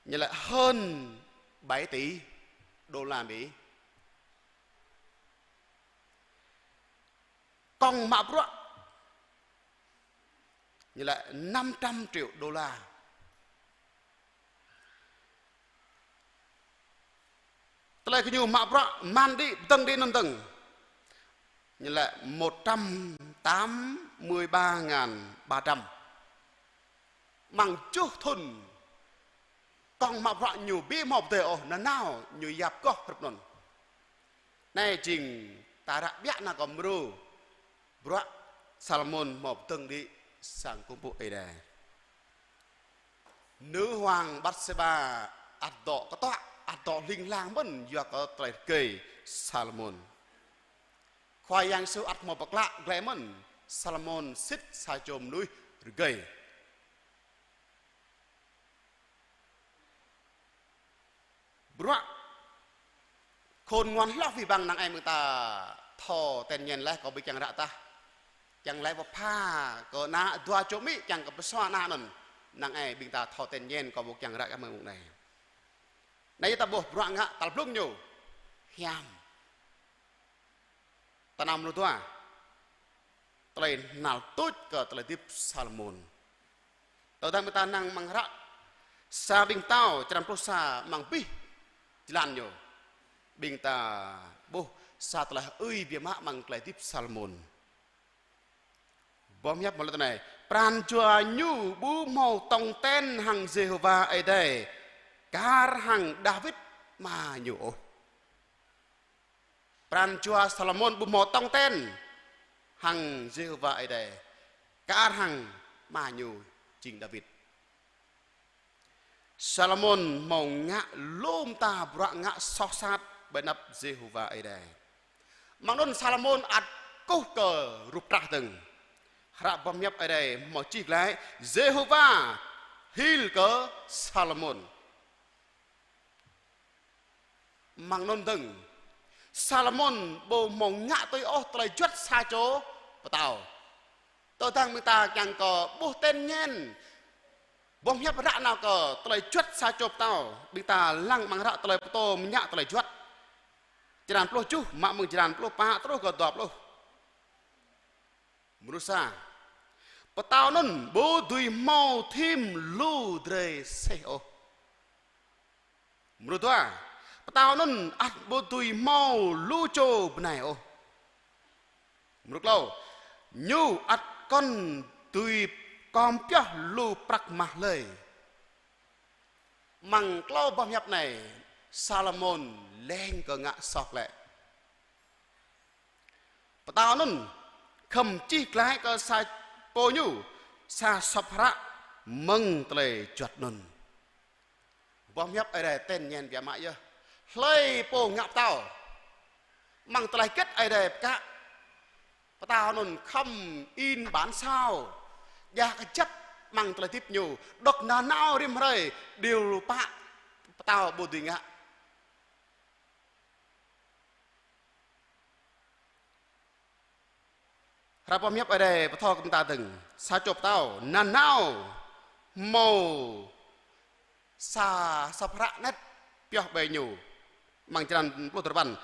ñu laĭ hơn bảy tỷ đô la Mỹ. Kông mă bruă ñu laĭ năm trăm triệu đô la. Tơlơi kơ ñu mă bruă mơ̆n đĭ, pơdơ̆ng đĭ anŭn dơ̆ng, ñu laĭ một trăm tám mươi ba ngàn ba trăm. Amăng tơjuh thŭn kông mă bruă ñu ƀu hmâo pơdơi ôh, nanao ñu yap kơkuh hrup anŭn. Anai jing ta ră ƀiă nao kơ mrô bruă Salômôn hmâo pơdơ̆ng đĭ sang kơkuh pơpŭ Ơi Adai. Nữ hoàng Batsêba ăt dŏ kơtuă, ăt dŏ hling hlang mơ̆n yua kơ tơlơi rơgơi Salômôn. Khua Yang Yêsu ăt hmâo pơklă glaĭ mơ̆n, Salômôn sĭt sa čô mơnuih rơgơi. Bruă khôn ngoan hloh abih bang. Năng ai mơ̆ng ta thâo ten ñen laih kâo ƀu kiăng ră tah. Kiăng laĭ pơpha kơ ană dua čô amĭ kiăng kơ pơsua ană anŭn. Năng ai ƀing ta thâo ten ñen kâo ƀu kiăng ră kơ mơ̆ng anai. Anai ta ƀuh bruă ngă tal blung ñu hiam. Tơnăm lu dua. Tơlơi hnal tuč kơ tơlơi hơdip Salômôn. Tơdang ƀing ta năng amăng hră Sa Ƀing Pơtao črăn pluh sa amăng abih jơlan ñu, ƀing ta ƀuh sa tơlơi ơi biă mă amăng tơlơi hơdip Salômôn. Boh hiăp mơ̆ lĕ tui anai: Pran jua ñu ƀu hmâo tong ten hăng Yêhôwa Ơi Adai kar hăng Dawid ama ñu ôh. Pran jua Salômôn ƀu hmâo tong ten hăng Yêhôwa Ơi Adai kar hăng ama ñu jing Dawid. Salômôn hmâo ngă lu mơta bruă ngă soh sat ƀơi anăp Yêhôwa Ơi Adai. Mơ̆ng anŭn Salômôn ăt kơkuh kơ rup trah dơ̆ng. Hră boh hiăp Ơi Adai hmâo čih glaĭ Yêhôwa hil kơ Salômôn. Mơ̆ng anŭn dơ̆ng, Salômôn ƀu hmâo ngă tui ôh tơlơi juăt sa čô pơtao. Tơdang ƀing ta kiăng kơ ƀuh ten ñen boh hiăp ră nao kơ tơlơi juăt sa čô pơtao, ƀing ta lăng amăng hră Tơlơi Pơtô Mơñă Tơlơi Juăt, črăn pluh tơjuh, mă mơ̆ng črăn pluh pă truh kơ dua pluh. Mrô sa, pơtao anŭn ƀu dưi hmâo thim lu drơi seh ôh. Mrô dua, pơtao anŭn ăt ƀu dưi hmâo lu čô bơnai ôh. Mrô klâo, ñu ăt kŏn dưi kom pioh lu prăk mah hlơi. Amăng klâo boh hiăp anai, Salômôn leng kơ ngă soh glaĭ. Pơtao anŭn khŏm čih glaĭ kơ sa pô ñu sa sŏp hră mơ̆ng tơlơi juăt anŭn. Boh hiăp Ơi Adai ten ñen biă mă yơh. Hlơi pô ngă pơtao, amăng tơlơi hơget Ơi Adai pơkă, pơtao anŭn khŏm in bản sao, djă kơjăp amăng tơlơi hơdip ñu, dŏ nanao rĭm hrơi, điều pă pơtao ƀu dưi ngă. Hră boh hiăp Ơi Adai pơthâo kơ ƀing ta dơ̆ng, sa čô pơtao nanao hmâo sa sŏp hră anet pioh ƀơi ñu. Amăng črăn pluh duapăn,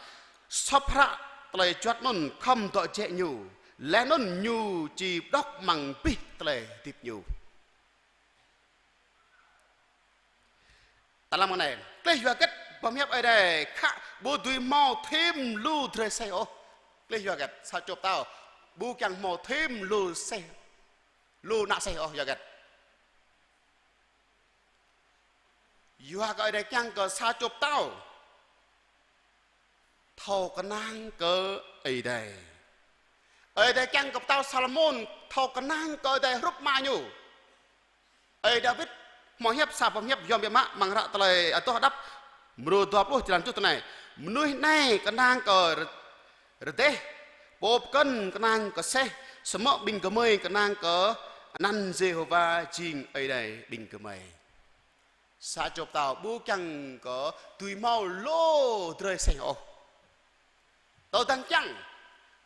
sŏp hră tơlơi juăt anŭn khŏm dŏ jĕ ñu, laih anŭn ñu či pơđŏk amăng abih tơlơi hơdip ñu. Ta lăng mơ̆ng anai, klih yua hơget boh hiăp Ơi Adai khă ƀu dưi hmâo thim lu drơi seh ôh. Klih yua hơget sa čô pơtao ƀu kiăng hmâo thim lu seh, lu ană seh ôh, yua hơget? Yua kơ Ơi Adai kiăng kơ sa čô pơtao thâo kơnang kơ Ơi Adai. Ơi Adai kiăng kơ pơtao Salômôn thâo kơnang kơ Ơi Adai hrup ama ñu. Ơi Dawid hmâo hiăp sa boh hiăp yom biă mă amăng hră Tơlơi Adoh Đăp mrô dua pluh črăn tơjuh tui anai: Mơnuih anai kơnang kơ rơ-, rơdêh, pô pơkŏn kơnang kơ seh, samơ̆ ƀing gơmơi kơnang kơ anăn Yêhôwa jing Ơi Adai ƀing gơmơi. Sa čô pơtao ƀu kiăng kơ dưi hmâo lu drơi seh ôh. Tơdang kiăng,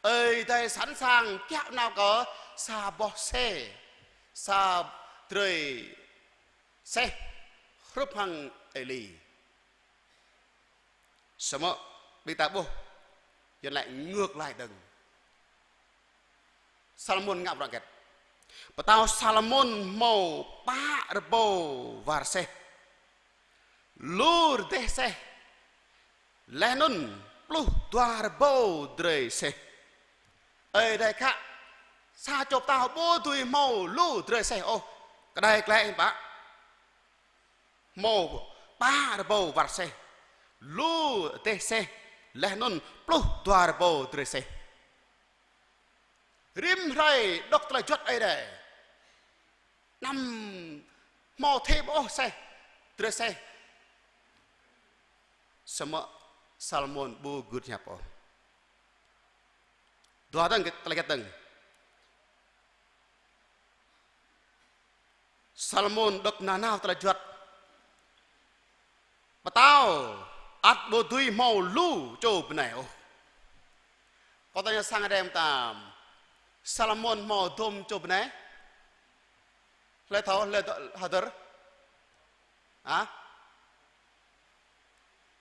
Ơi Adai sẵn sàng kiaŏ nao kơ sa boh seh, sa drơi seh hrup hăng Êli. Samơ̆ ƀing ta ƀuh, Yuan laĭ ngược lại dơ̆ng. Salômôn ngă bruă hơget? Pơtao Salômôn hmâo pă rơbâo war seh, lu rơdêh seh, laih anŭn pluh dua rơbâo drơi seh. Ơi Adai khă sa čô pơtao ƀu dưi hmâo lu drơi seh ôh. Kơđai glaĭ hiư̆m pă? Hmâo pă rơbâo war seh, lu rơdêh seh, Laih anŭn pluh dua rơbâo drơi seh. Rĭm hrơi đŏk tơlơi juăt Ơi Adai. Anăm hmâo thim ôh seh, drơi seh. Samơ̆ Salômôn ƀu gưt hiăp ôh. Dua dơ̆ng, tơlơi hơget dơ̆ng. Salômôn đŏk nanao tơlơi juăt. Pơtao ăt ƀu dưi hmâo lu čô bơnai ôh. Kâo tơña sang Ơi Adai mơtam, Salômôn hmâo dôm čô bơnai? Hlơi thâo, hlơi hơdơr? Hă?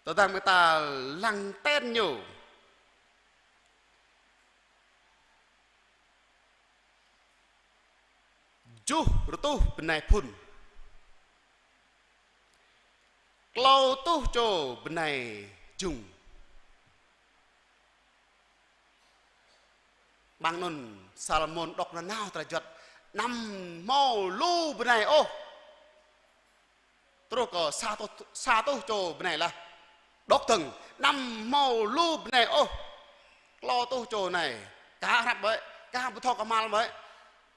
Tơdang ƀing ta lăng ten ñu. Tơjuh rơtuh bơnai phŭn. Klâo rơtuh čô bơnai jung. Mơ̆ng anŭn Salômôn đŏk nanao tơlơi juăt, anăm hmâo lu bơnai ôh. Truh kơ sa rơtuh, sa rơtuh čô bơnai laih. Đŏk dơ̆ng, anăm hmâo lu bơnai ôh. Klâo rơtuh čô anai, kah hrăp ƀơi, kah ƀu thâo kơmăl ƀơi.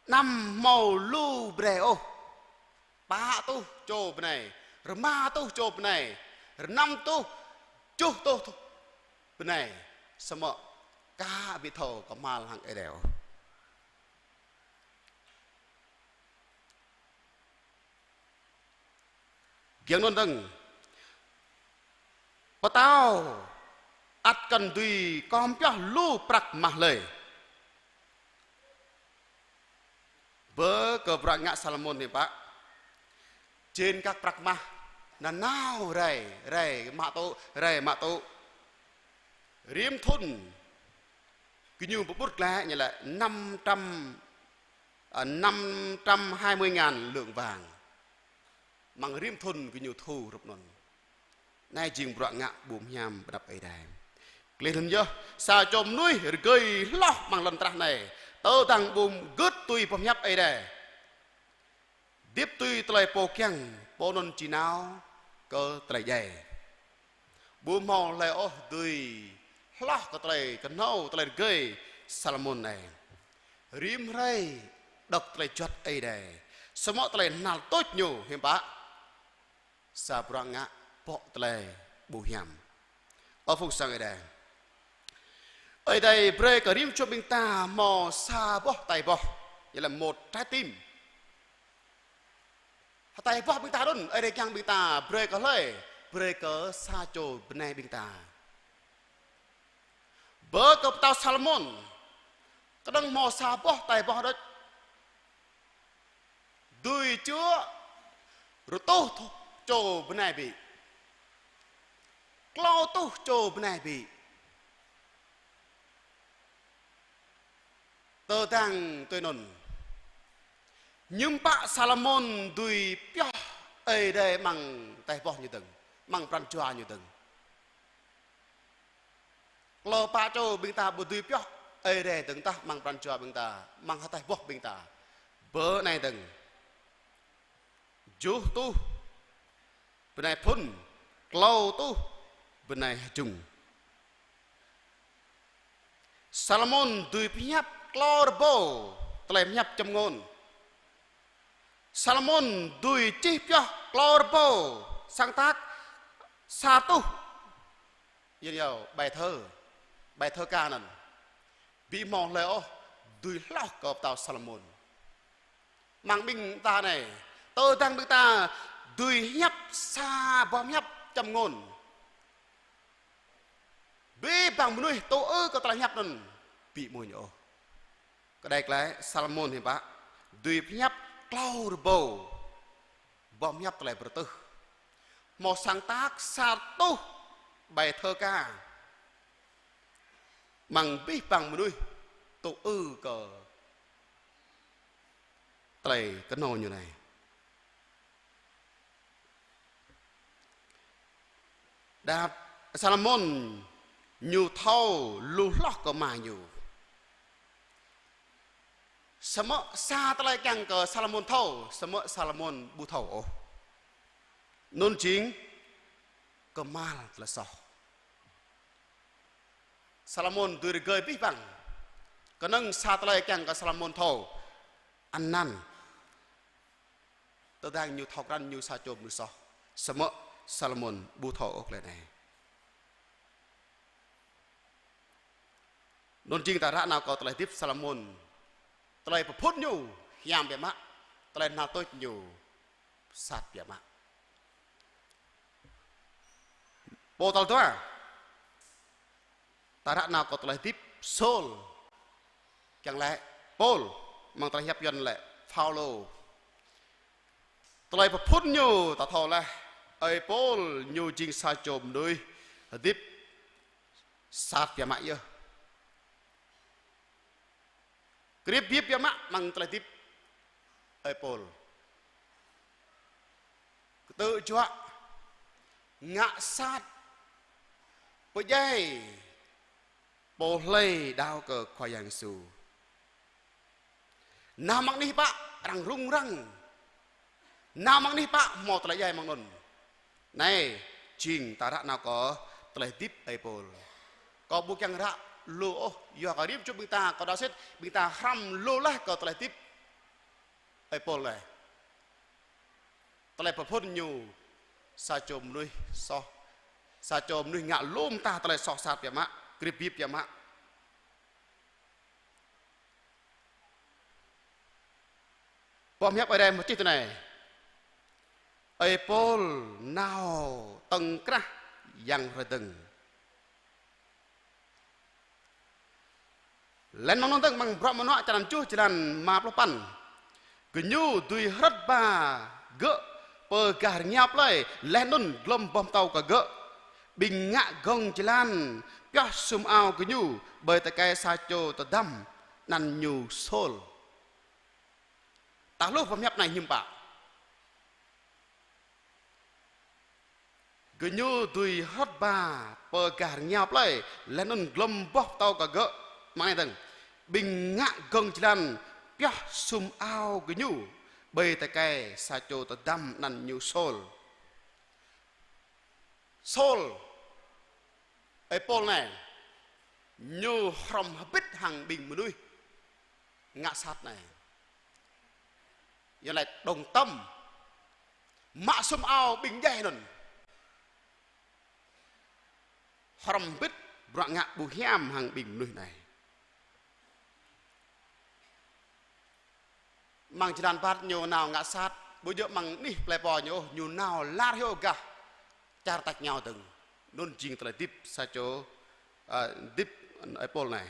Anăm hmâo lu bơnai ôh. Pă rơtuh čô bơnai, rơma rơtuh čô bơnai, rơnăm rơtuh, tơjuh rơtuh bơnai. Samơ̆ kah ƀu thâo kơmăl hăng Ơi Adai ôh. Giŏng anŭn dơ̆ng, pơtao ăt kăn dưi khŏm pioh lu prăk mah lơi. Bơ kơ bruă ngă Salômôn anai pă. Jên kah prăk mah nanao rai, rai mă tŭ, rai mă tŭ. Rĭm thŭn gơñu pơƀut glaĭ ñu laĭ năm trăm, ơ, năm trăm hai mươi ngàn lượng vàng. Mơ̆ng rĭm thŭn gơñu thu hrup anŭn. Anai jing bruă ngă ƀu hiam pơanăp Ơi Adai. Klih lŏn yơh, sa čô mơnuih rơgơi hloh amăng lŏn tơnah anai, tơdang ƀu gưt tui boh hiăp Ơi Adai. Hơdip tui tơlơi pô kiăng, pô anŭn či nao kơ tơlơi djai. Ƀu hmâo hlơi ôh dưi hloh kơ tơlơi kơhnâo, tơlơi rơgơi Salômôn anai. Rĭm hrơi đŏk tơlơi juăt Ơi Adai. Samơ̆ tơlơi hnal tuč ñu hiư̆m pă? Sa bruă ngă pŏk tơlơi ƀu hiam. Ơ phung sang Ơi Adai. Ơi Adai brơi kơ rĭm čô ƀing ta hmâo sa boh tai boh, nghĩa là một trái tim. Hơtai boh ƀing ta anŭn, Ơi Adai kiăng ƀing ta brơi kơ hlơi? Brơi kơ sa čô bơnai ƀing ta. Bơ kơ pơtao Salômôn, kơnơ̆ng hmâo sa boh tai boh đôč. Dưi čuă rơtuh čô bơnai ƀĭ. Klâo rơtuh čô bơnai ƀĭ. Tơdang tui anŭn, hiư̆m pă Salômôn dưi pioh Ơi Adai amăng tai boh ñu dơ̆ng, amăng pran jua ñu dơ̆ng. Klâo pă čô ƀing ta ƀu dưi pioh Ơi Adai dơ̆ng tah amăng pran jua ƀing ta, amăng hơtai boh ƀing ta. Bơ anai dơ̆ng. Tơjuh rơtuh bơnai phŭn, klâo rơtuh bơnai hơjung. Salômôn dưi pơhiăp klâo rơbâo tơlơi pơhiăp čơmngôn. Salômôn dưi čih pioh klâo rơbâo sáng tác sa rơtuh, yên yao, bài thơ, bài thơ ca anŭn. Ƀu hmâo hlơi ôh dưi hloh kơ pơtao Salômôn. Amăng ƀing ta anai, tơdang ƀing ta dưi hiăp sa boh hiăp čơmngôn, abih bang mơnuih tŭ ư kơ tơlơi hiăp anŭn ƀu mơ̆n ôh. Kơđai glaĭ Salômôn hiư̆m pă dưi pơhiăp klâo rơbâo boh hiăp tơlơi pơrơtuh. Hmâo sáng tác sa rơtuh bài thơ ca. Amăng abih bang mơnuih tŭ ư kơ tơlơi kơhnâo ñu anai. Đa Salômôn ñu thâo lu hloh kơ ama ñu. Samơ̆ sa tơlơi kiăng kơ Salômôn thâo, samơ̆ Salômôn ƀu thâo ôh. Anŭn jing kơmăl tơlơi soh. Salômôn dưi rơgơi abih bang. Kơnơ̆ng sa tơlơi kiăng kơ Salômôn thâo. Anăn. Tơdang ñu thâo krăn ñu sa čô mơnuih soh. Samơ̆ Salômôn ƀu thâo ôh tơlơi anai. Anŭn jing ta ră nao kơ tơlơi hơdip Salômôn. Tơlơi pơphŭn ñu hiam biă mă. Tơlơi hnal tuč ñu sat biă mă. Pô tal dua. Ta ră nao kơ tơlơi hơdip Sôl. Kiăng lĕ Pôl, amăng tơlơi hiăp Yuan lĕ Paulô. Tơlơi pơphŭn ñu ta thâo laih, ơi Pôl ñu jing sa čô mơnuih hơdip sat biă mă yơh. Kriêp biêp biă mă amăng tơlơi hơdip ơi Pôl. Kơtư̆ juă, ngă sat, pơdjai, pô hlơi đaŏ kơ Khua Yang Yêsu. Nao amăng anih pă arăng rŭng răng. Nao amăng anih pă hmâo tơlơi djai amăng anŭn. Anai, jing ta ră nao kơ tơlơi hơdip ơi Pôl. Kâo ƀu kiăng ră lu ôh, yua kơ rĭm čô ƀing ta, kâo đaŏ sĭt, ƀing ta hrăm lu laih kơ tơlơi hơdip ơi Pôl anai. Tơlơi pơphŭn ñu sa čô mơnuih soh. Sa čô mơnuih ngă lu mơta tơlơi soh sat biă mă, kriêp biêp biă mă. Boh hiăp Ơi Adai mơ̆ čih tui anai. Ơi Pôl nao tơ̆ng krah yang hơdơ̆ng. Laih anŭn dơ̆ng amăng Bruă Mơnuă črăn tơjuh jơlan rơma pluh păn. Gơñu dưi hrŏt ba gơ̆ pơ gah rơngiao plơi, laih anŭn glŏm boh pơtâo kơ gơ̆. Ƀing ngă gơ̆ng jơlan pioh sum ao gơñu ƀơi tơkai sa čô tơdăm anăn ñu Sôl. Ta hluh boh hiăp anai hiư̆m pă. Gơñu dưi hrŏt ba pơ gah rơngiao plơi, laih anŭn glŏm boh pơtâo kơ gơ̆. Mơ̆ng anai dơ̆ng. Ƀing ngă gơ̆ng jơlan pioh sum ao gơñu ƀơi tơkai sa čô tơdăm anăn ñu Sôl. Sôl, ơi Pôl anai, ñu hrŏm hơbĭt hăng ƀing mơnuih ngă sat anai. Yua laĭ đồng tâm, mă sum ao ƀing djai anŭn. Hrŏm hơbĭt bruă ngă ƀu hiam hăng ƀing mơnuih anai. Amăng jơlan rơbat ñu nao ngă sat, ƀu djơ̆ amăng anih plơi pô ñu ôh, ñu nao lar hyu gah čar tač rơngiao dơ̆ng. Anŭn jing tơlơi hơdip sa čô, ơ, hơdip ơi Pôl anai.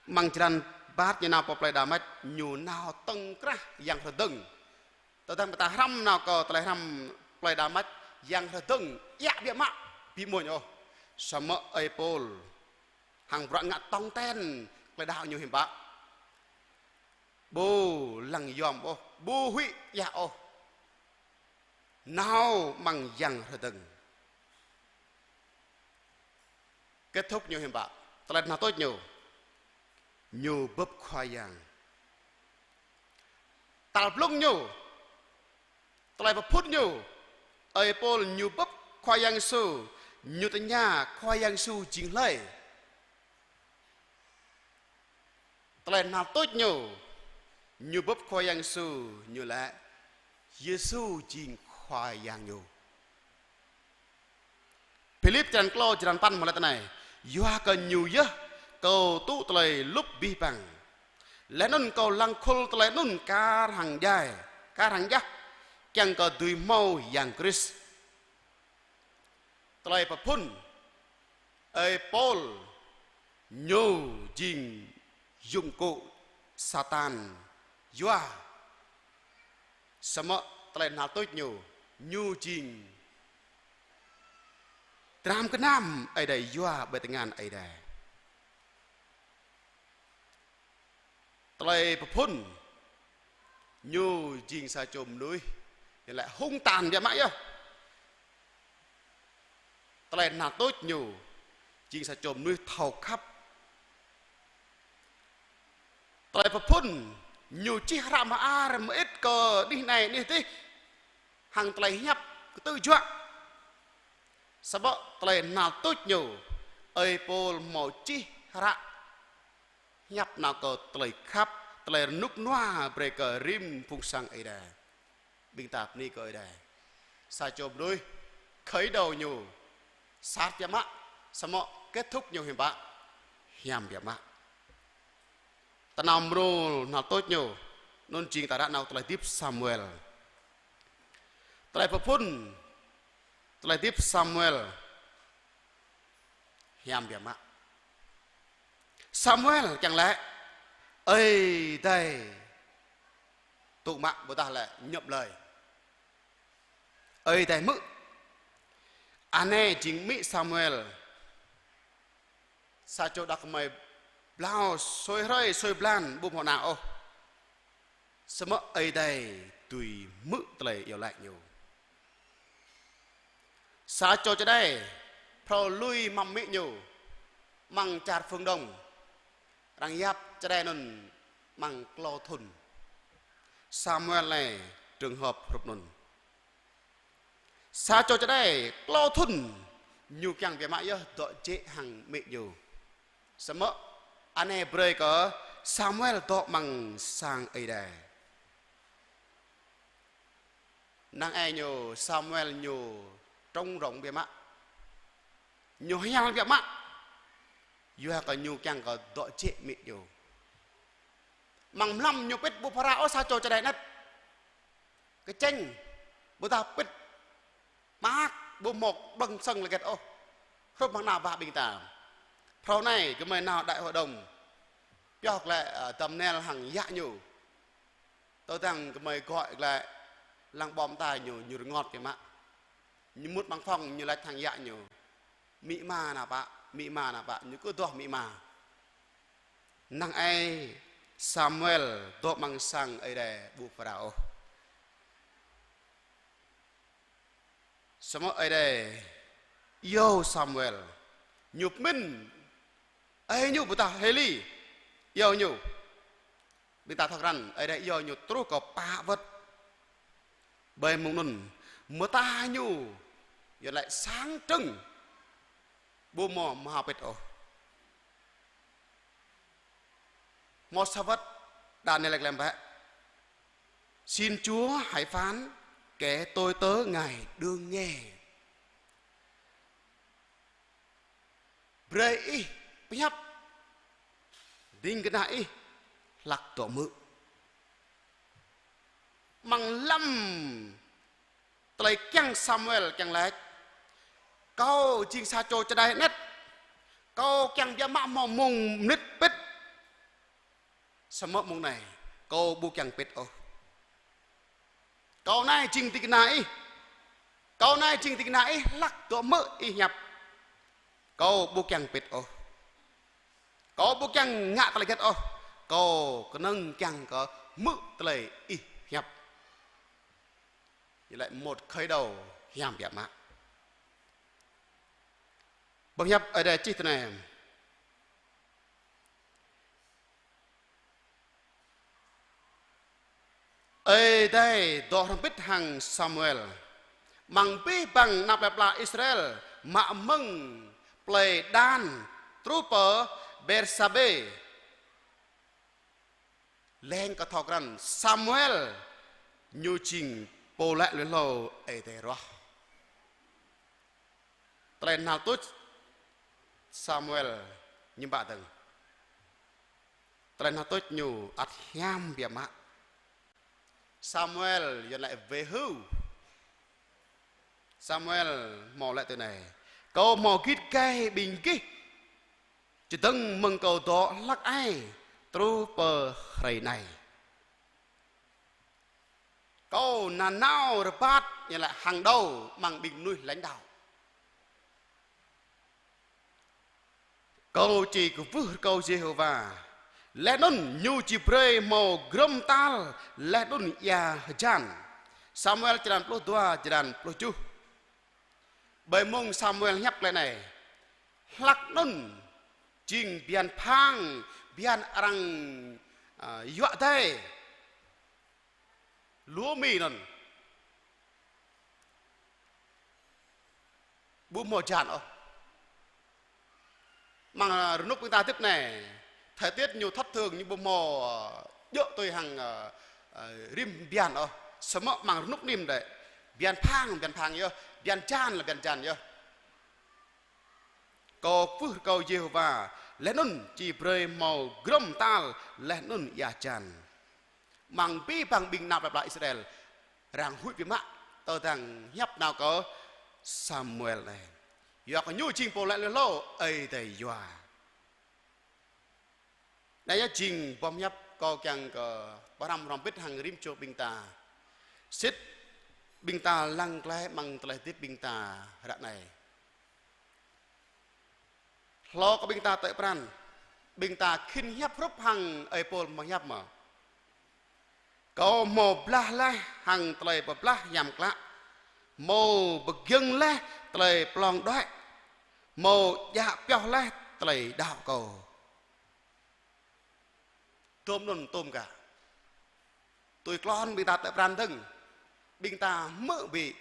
Amăng jơlan rơbat ñu nao pơ plơi Đamas, ñu nao tơ̆ng krah yang hơdơ̆ng. Tơdang ƀing ta hrăm nao kơ tơlơi hrăm plơi Đamas, yang hơdơ̆ng iă biă mă, ƀu mơñum ôh. Samơ̆ ơi Pôl hăng bruă ngă tong ten tơlơi đaŏ ñu hiư̆m pă. Ƀu lăng yom ôh, ƀu huĭ iă ôh. Nao amăng yang hơdơ̆ng. Kết thúc ñu hiư̆m pă. Tơlơi hnal tuč ñu. Ñu bưp Khua Yang. Tal blung ñu. Tơlơi pơphŭn ñu. Ơi Pôl ñu bưp Khua Yang Yêsu. Ñu tơña Khua Yang Yêsu jing hlơi. Tơlơi hnal tuč ñu, ñu bưp Khua Yang Yêsu, ñu laĭ, Yêsu jing Khua Yang ñu. Philip črăn klâo jơlan păn hmâo laĭ tui anai, yua kơ ñu yơh kâo tŭ tơlơi lŭp abih bang. Laih anŭn kâo lăng khul tơlơi anŭn kar hăng djai, kar hăng djah, kiăng kơ dưi hmâo Yang Krist. Tơlơi pơphŭn, ơi Pôl, ñu jing dụng cụ Satan yua. Samơ̆ tơlơi hnal tuč ñu, ñu jing dram gơnam Ơi Adai yua ƀơi tơngan Ơi Adai. Tơlơi pơphŭn ñu jing sa čô mơnuih, ñu laĭ hung tàn biă mă yơh. Tơlơi hnal tuč ñu jing sa čô mơnuih thâo khăp. Tơlơi pơphŭn ñu čih hră mơar mơit kơ anih anai anih adih hăng tơlơi hiăp kơtư̆ juă. Samơ̆ tơlơi hnal tuč ñu, Ơi Pôl hmâo čih hră hiăp nao kơ tơlơi khăp, tơlơi rơnŭk rơnua brơi kơ rĭm phung sang Ơi Adai. Ƀing ta bơni kơ Ơi Adai. Sa čô mơnuih khơi đầu ñu sat biă mă, samơ̆ kết thúc ñu hiam biă, hiam biă mă. Ta nao mrô hnal tuč ñu, anŭn jing ta ră nao tơlơi hơdip Samuel. Tơlơi pơphun tơlơi hơdip Samuel hiam biă mă. Samuel kiăng laĭ Ơi Adai tŭ mă ƀôdah laĭ ñăp lơi. Ơi Adai hmư̆. Anai jing amĭ Samuel. Sa čô đah kơmơi blâo sui hrơi sui blan ƀu hmâo ană ôh. Samơ̆ Ơi Adai dưi hmư̆ tơlơi iâu laĭ ñu. Sa čô čơđai phrâo lui mă amĭ ñu amăng čar phương Đông. Arăng yap čơđai anŭn amăng klâo thŭn. Samuel anai trường hợp hrup anŭn. Sa čô čơđai klâo thŭn ñu kiăng biă mă yơh dŏ jĕ hăng amĭ ñu. Samơ̆ anai brơi kơ Samuel dŏ amăng sang Ơi Adai. Năng ai ñu Samuel ñu trống rỗng biă mă. Ñu hial biă mă. Yua kơ ñu kiăng kơ dŏ jĕ amĭ ñu. Amăng mlam ñu pĭt ƀu phara ôh sa čô čơđai anet. Kơčĕng ƀôdah pĭt mă ƀu hmâo ƀơ̆ng sơ̆ng lơget ôh. Hrup hăng ană bă ƀing ta. Phrâo anai gơmơi nao đại hội đồng. Pioh glaĭ, ơ, dăm nel hăng yă ñu. Tơdang gơmơi gọi glaĭ lăng ƀom ta ñu, ñu rơngot biă mă. Ñu mŭt amăng phòng ñu laĭ hăng yă ñu. Amĭ ama ană bă, amĭ ama ană bă, ñu kơ adoh amĭ ama. Năng ai Samuel dŏ amăng sang Ơi Adai ƀu phara ôh. Samơ̆ Ơi Adai iâu Samuel. Ñu pơmĭn ơi ñu ƀôdah Hêli iâu ñu. Ƀing ta thâo krăn, Ơi Adai iâu ñu truh kơ pă wơ̆t. Ƀơi mông anŭn, mơta ñu, yua laĭ sáng trưng, ƀu hmâo mơhao pĭt ôh. Hmâo sa wơ̆t, Daniel laĭ glaĭ bĕ. Xin Chúa hãy phán kẻ tôi tớ Ngài đương nghe. Brơi ih pơhiăp, ding kơna ih hlak dŏ hmư̆. Amăng lăm tơlơi kiăng Samuel kiăng laĭ: Kâo jing sa čô čơđai anet. Kâo kiăng biă mă hmâo mông mơnit pĭt. Samơ̆ mông anai, kâo ƀu kiăng pĭt ôh. Kâo anai jing ding kơna ih. Kâo anai jing ding kơna ih, hlak dŏ hmư̆ ih hiăp. Kâo ƀu kiăng pĭt ôh. Kâo ƀu kiăng ngă tơlơi hơget ôh. Kâo kơnơ̆ng kiăng kơ hmư̆ tơlơi ih hiăp. Ñu laĭ một khởi đầu hiam biă mă. Boh hiăp Ơi Adai čih tui anai. Ơi Adai dŏ hrŏm hơbĭt hăng Samuel. Amăng abih bang ană plei pla Israel, mă mơ̆ng plei Dan truh pơ Bêrsabê. Leng kơ thâo krăn Samuel ñu jing pô laĭ lui hlâo Ơi Adai ruah. Tơlơi hnal tuč Samuel ñu ƀă dơ̆ng. Tơlơi hnal tuč ñu ăt hiam biă mă. Samuel yua laĭ về hưu. Samuel hmâo laĭ tui anai: Kâo hmâo git gai ƀing gih čơdơ̆ng mơ̆ng kâo dŏ hlăk ai truh pơ hrơi anai. Kâo nanao rơbat, ñu laĭ hàng đầu amăng ƀing mơnuih lãnh đạo. Kâo či kwưh rơkâo Yêhôwa. Laih anŭn ñu či brơi hmâo grŏm tal, laih anŭn ia hơjan. Samuel črăn pluh dua, črăn pluh tơjuh. Ƀơi mông Samuel hiăp tơlơi anai, hlak anŭn jing bơyan phang, bơyan arăng, ă, yua adai. Lúa mì anŭn ƀu hmâo hơjan ôh. Amăng rơnŭk ƀing ta hơdip anai, thời tiết ñu thất thường, ñu ƀu hmâo, ơ, djơ̆ tui hăng, ơ, ơ, rĭm bơyan ôh. Samơ̆ amăng rơnŭk anai đôč, bơyan phang, bơyan phang yơh, bơyan jan lĕ bơyan jan yơh. Kâo kwưh rơkâo Yêhôwa, laih anŭn či brơi hmâo grŏm tal, laih anŭn ia hơjan. Amăng abih bang ƀing ană plơi pla Israel, arăng huĭ biă mă tơdang hiăp nao kơ Samuel anai. Yua kơ ñu jing pô laĭ lui hlâo Ơi Adai yua. Anai yơh jing boh hiăp kâo kiăng kơ pơhrăm hrŏm hơbĭt hăng rĭm čô ƀing ta. Sĭt ƀing ta lăng glaĭ amăng tơlơi hơdip ƀing ta ră anai. Hlâo kơ ƀing ta tơ̆i pran, ƀing ta khĭn hiăp hrup hăng ơi Pôl hmâo hiăp mơ̆. Kâo hmâo blah laih hăng tơlơi pơblah hiam klă, hmâo pơgiŏng laih tơlơi plong đuaĭ, hmâo djă pioh laih tơlơi đaŏ kâo. Dôm anŭn tôm kă. Tui klon ƀing ta tơ̆i pran dơ̆ng, ƀing ta hmư̆ ƀiă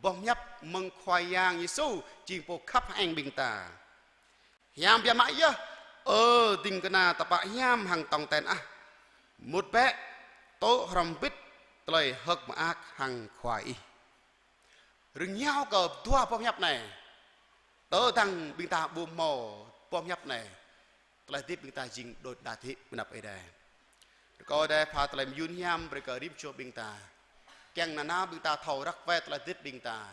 boh hiăp mơ̆ng Khua Yang Yêsu jing pô khăp hăng ƀing ta. Hiam biă mă yơh, ơ ding kơna tơpă hiam hăng tong ten ah. Mŭt bĕ, tŭ hrŏm hơbĭt tơlơi hơ̆k mơak hăng Khua ih. Rơngiao kơ dua boh hiăp anai. Tơdang ƀing ta ƀu hmâo boh hiăp anai, tơlơi hơdip ƀing ta jing đôč đač hĭ ƀơi anăp Ơi Adai. Rơkâo Ơi Adai pha tơlơi mơyun hiam brơi kơ rĭm čô ƀing ta. Kiăng nanao ƀing ta thâo răk wai tơlơi hơdip ƀing ta.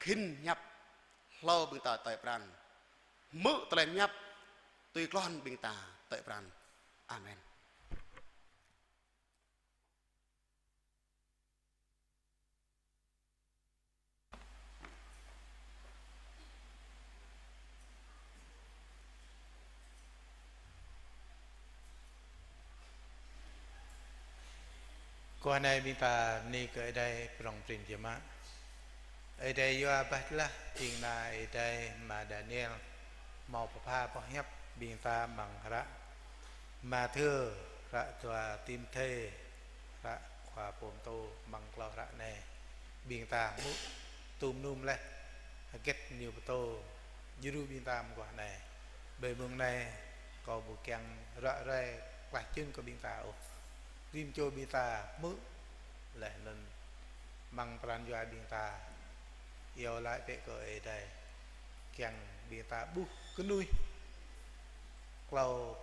Khĭn hiăp hlâo ƀing ta tơ̆i pran. Hmư̆ tơlơi hiăp tui klon ƀing ta tơ̆i pran. Amen. Guah anai ƀing ta bơni kơ Ơi Adai prŏng prin biă mă. Ơi Adai yua bah tơlah ding kơna Ơi Adai Ama Daniel hmâo pơpha boh hiăp ƀing ta amăng hră Mathiơ, hră dua Timôthê, hră Khua Pô Pơtô amăng klâo hră anai. Ƀing ta hmư̆ tŭm num laih hơget ñu pơtô djru ƀing ta mơguah anai. Ƀơi mông anai kâo ƀu kiăng ră ruai klah čưng kơ ƀing ta ôh. Rĭm čô ƀing ta hmư̆ laih anŭn amăng pran jua ƀing ta iâu laĭ bĕ kơ Ơi Adai kiăng ƀing ta ƀuh kơnuih klâo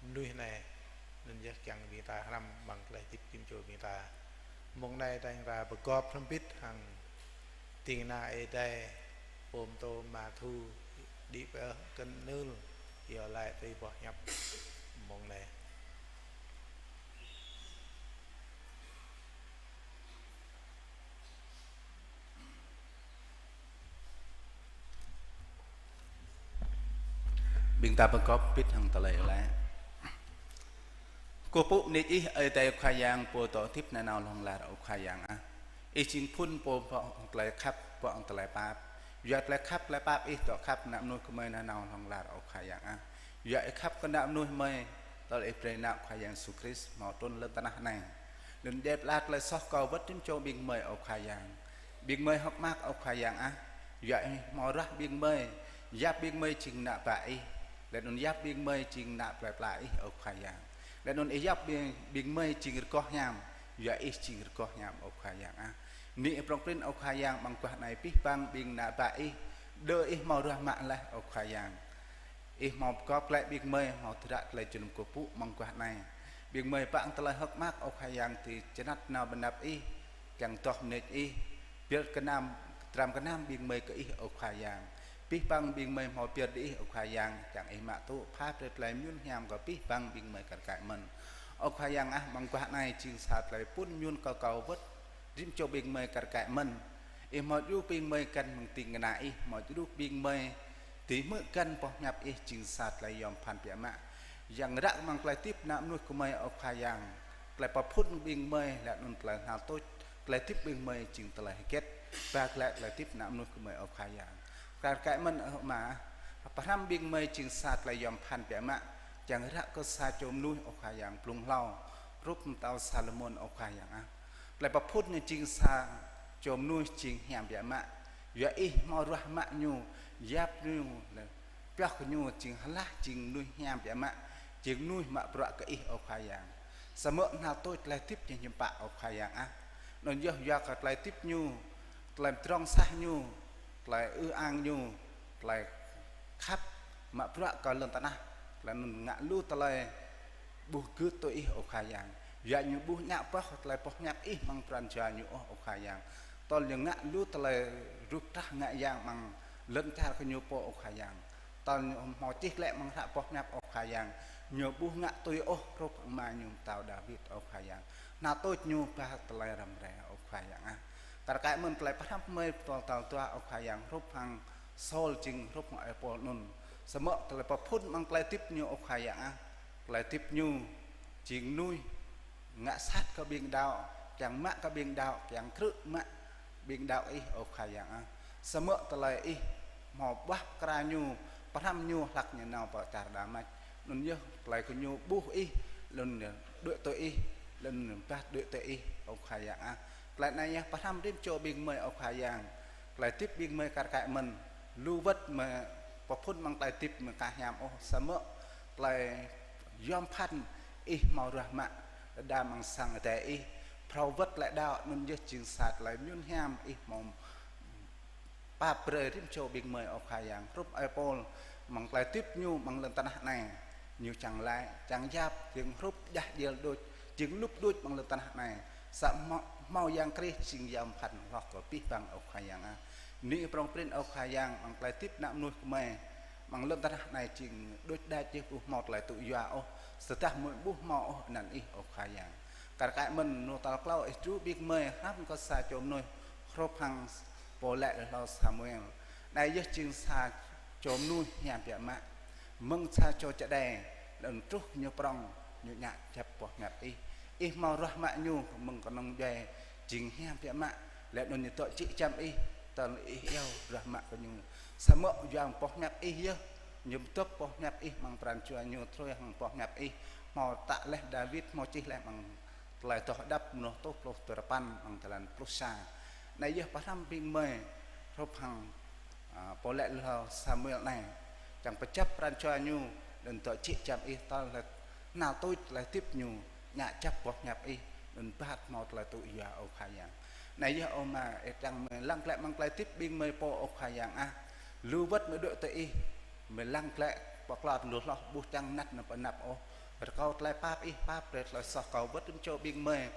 mơnuih anai, anŭn yơh kiăng ƀing ta hrăm amăng tơlơi hơdip rĭm čô ƀing ta. Mông anai ta ƀing ta pơgop hrŏm hơbĭt hăng ding kơna Ơi Adai Pô Pơtô Ama Thu đĭ pơ kơnưl iâu laĭ tui boh hiăp mông anai. Ƀing ta pơgop hơbĭt hăng tơlơi laĭ. Kơkuh pơpŭ bơni Ih, Ơi Adai Khua Yang, Pô dŏ hơdip nanao hlŏng lar, ơ Khua Yang ah. Ih jing phŭn Pô pơ̆ng tơlơi khăp, pơ̆ng tơlơi pap. Yua tơlơi khăp, tơlơi pap Ih dŏ khăp ană mơnuih gơmơi nanao hlŏng lar, ơ Khua Yang ah. Yua Ih khăp kơ ană mơnuih gơmơi, tơl Ih brơi Ană Khua Yang Yêsu Krist hmâo trŭn lŏn tơnah anai. Anŭn djai pơala tơlơi soh kơ wơ̆t rĭm čô ƀing gơmơi, ơ Khua Yang. Ƀing gơmơi hơ̆k mơak, ơ Khua Yang ah. Yua Ih hmâo ruah ƀing gơmơi, yap ƀing gơmơi jing ană bă Ih. Laih anŭn yap ƀing gơmơi jing ană plơi pla Ih, ơ Khua Yang. Laih anŭn Ih yap ƀing, ƀing gơmơi jing rơgoh hiam, yua Ih jing rơgoh hiam, ơ Khua Yang ah. Bơni Ih prŏng prin, ơ Khua Yang, amăng guah anai abih bang ƀing ană bă Ih, đơ Ih hmâo ruah mă laih, ơ Khua Yang. Ih hmâo pơgop glaĭ ƀing gơmơi, hmâo tơdră tơlơi jơnum kơkuh pơpŭ amăng guah anai. Ƀing gơmơi pơ̆ng tơlơi hơ̆k mơak, ơ Khua Yang, tui čơnat nao ƀơi anăp Ih, kiăng tŏh mơneč Ih, pơyơr gơnam, tram gơnam ƀing gơmơi kơ Ih, ơ Khua Yang. Abih bang ƀing gơmơi hmâo pơyơr đĭ Ih, ơ Khua Yang, kiăng Ih mă tŭ pha brơi tơlơi mơyun hiam kơ abih bang ƀing gơmơi kar kaĭ mơ̆n. Ơ Khua Yang ah, amăng guah anai jing sa tơlơi phŭn mơyun kơ kâo wơ̆t rĭm čô ƀing gơmơi kar kaĭ mơ̆n. Ih hmâo djru ƀing gơmơi găn mơ̆ng ding kơna Ih, hmâo djru ƀing gơmơi dưi hmư̆ găn boh hiăp Ih jing sa tơlơi yom pơphan biă mă. Yang ră amăng tơlơi hơdip ană mơnuih gơmơi, ơ Khua Yang. Tơlơi pơphŭn ƀing gơmơi, laih anŭn tơlơi hnal tuč, tơlơi hơdip ƀing gơmơi jing tơlơi hơget, ba glaĭ tơlơi hơdip ană mơnuih gơmơi, ơ Khua Yang. Kar kaĭ mơ̆n, ơ Ama, pơhrăm ƀing gơmơi jing sa tơlơi yom pơphan biă mă, kiăng ră kơ sa čô mơnuih, ơ Khua Yang, blung hlâo, hrup pơtao Salômôn, ơ Khua Yang ah. Tơlơi pơphŭn ñu jing sa čô mơnuih jing hiam biă mă. Yua Ih hmâo ruah mă ñu, yap ñu, laih pioh kơ ñu jing hlah, jing mơnuih hiam biă mă, jing mơnuih mă bruă kơ Ih, ơ Khua Yang. Samơ̆ hnal tuč tơlơi hơdip ñu hiư̆m pă, ơ Khua Yang ah. Anŭn yơh yua kơ tơlơi hơdip ñu, tơlơi pơdrŏng sah ñu, tơlơi ư ang ñu, tơlơi khăp mă bruă kơ lŏn tơnah, tơlơi anŭn ngă lu tơlơi ƀu gưt tui Ih, ơ Khua Yang. Yua ñu ƀu ngă pioh tơlơi pơhiăp Ih amăng pran jua ñu ôh, ơ Khua Yang. Tơl ñu ngă lu tơlơi rup trah ngă yang amăng lŏn čar kơ ñu pô, ơ Khua Yang. Tơl ñu hmâo čih glaĭ amăng hră pơhiăp, ơ Khua Yang, ñu ƀu ngă tui ôh hrup hăng ama ñu pơtao Dawid, ơ Khua Yang. Hnal tuč ñu ba tơlơi răm rai, ơ Khua Yang ah. Kar kaĭ mơ̆n tơlơi pơhrăm mơi pơtô tal dua, ơ Khua Yang, hrup hăng Saul jing hrup hăng ơi Pôl anŭn. Samơ̆ tơlơi pơphŭn amăng tơlơi hơdip ñu, ơ Khua Yang ah, tơlơi hơdip ñu jing mơnuih ngă sat kơ ƀing đaŏ, kiăng mă kơ ƀing đaŏ, kiăng krư̆ mă ƀing đaŏ Ih, ơ Khua Yang ah. Samơ̆ tơlơi Ih hmâo ƀuah pơkra ñu, pơhrăm ñu hlăk ñu nao pơ čar Đamask. Anŭn yơh tơlơi kơ ñu ƀuh Ih, lŏn đuaĭ tui Ih, lŏn ƀah đuaĭ tui Ih, ơ Khua Yang ah. Tơlơi anai yơh pơhrăm rĭm čô ƀing mơi, ơ Khua Yang. Tơlơi hơdip ƀing mơi kar kaĭ mơ̆n, lu wơ̆t mơi pơphŭn amăng tơlơi hơdip mơi ka hiam ôh, samơ̆ tơlơi yom pơphan Ih hmâo ruah mă đơđa amăng sang Adai Ih, phrâo wơ̆t tơlơi đaŏ, anŭn yơh jing sa tơlơi mơyun hiam Ih hmâo pap brơi rĭm čô ƀing mơi, ơ Khua Yang. Hrup ơi Pôl amăng tơlơi hơdip ñu amăng lŏn tơnah anai, ñu čang laĭ, čang yap, jing hrup djah djel đôč, jing lŭp đôč amăng lŏn tơnah anai. Samơ̆ hmâo Yang Krist jing yom pơphan hloh kơ abih bang, ơ Khua Yang ah. Bơni prŏng prin, ơ Khua Yang, amăng tơlơi hơdip ană mơnuih gơmơi amăng lŏn tơnah anai jing đôč đač yơh, ƀu hmâo tơlơi tŭ yua ôh, tơdah mơi ƀu hmâo ôh anăn Ih, ơ Khua Yang. Kar kaĭ mơ̆n mơnuih tal klâo Ih djru ƀing mơi hrăm kơ sa čô mơnuih hrup hăng pô laĭ lui hlâo Samuel. Anai yơh jing sa čô mơnuih hiam biă mă. Mơ̆ng sa čô čơđai, lơ̆m truh ñu prŏng, ñu ngă kơjăp boh hiăp Ih. Ih hmâo ruah mă ñu mơ̆ng kơnơ̆ng djuai jing hiam biă mă, lĕ anŭn ñu dŏ jĕ giăm Ih, tơl Ih iâu ruah mă kơ ñu. Samơ̆ yua boh hiăp Ih yơh, ñu pơdŏp boh hiăp Ih amăng pran jua ñu, truh hăng boh hiăp Ih hmâo tă laih Dawid, hmâo čih laih amăng Tơlơi Adoh Hơđăp mơnuih tơpluh duarơpăn amăng tơlan pluh sa. Anai yơh pơhrăm ƀing mơi hrup hăng, a, pô laĭ lui hlâo Samuel anai, čang pơkơjăp pran jua ñu, anŭn dŏ jĕ giăm Ih, tơl hnal tuč tơlơi hơdip ñu ngă kơjăp boh hiăp Ih, anŭn ƀu hmâo tơlơi tŭ yua, ơ Khua Yang. Anai yơh, ơ Ama, Ih čang mơi lăng glaĭ amăng tơlơi hơdip ƀing mơi pô, ơ Khua Yang ah. Lu wơ̆t mơi đuaĭ tui Ih, mơi lăng glaĭ pơklot lu hloh, ƀu čang mơnăt nao pơ anăp ôh. Rơkâo tơlơi pap Ih pap brơi tơlơi soh kâo wơ̆t rĭm čô ƀing mơi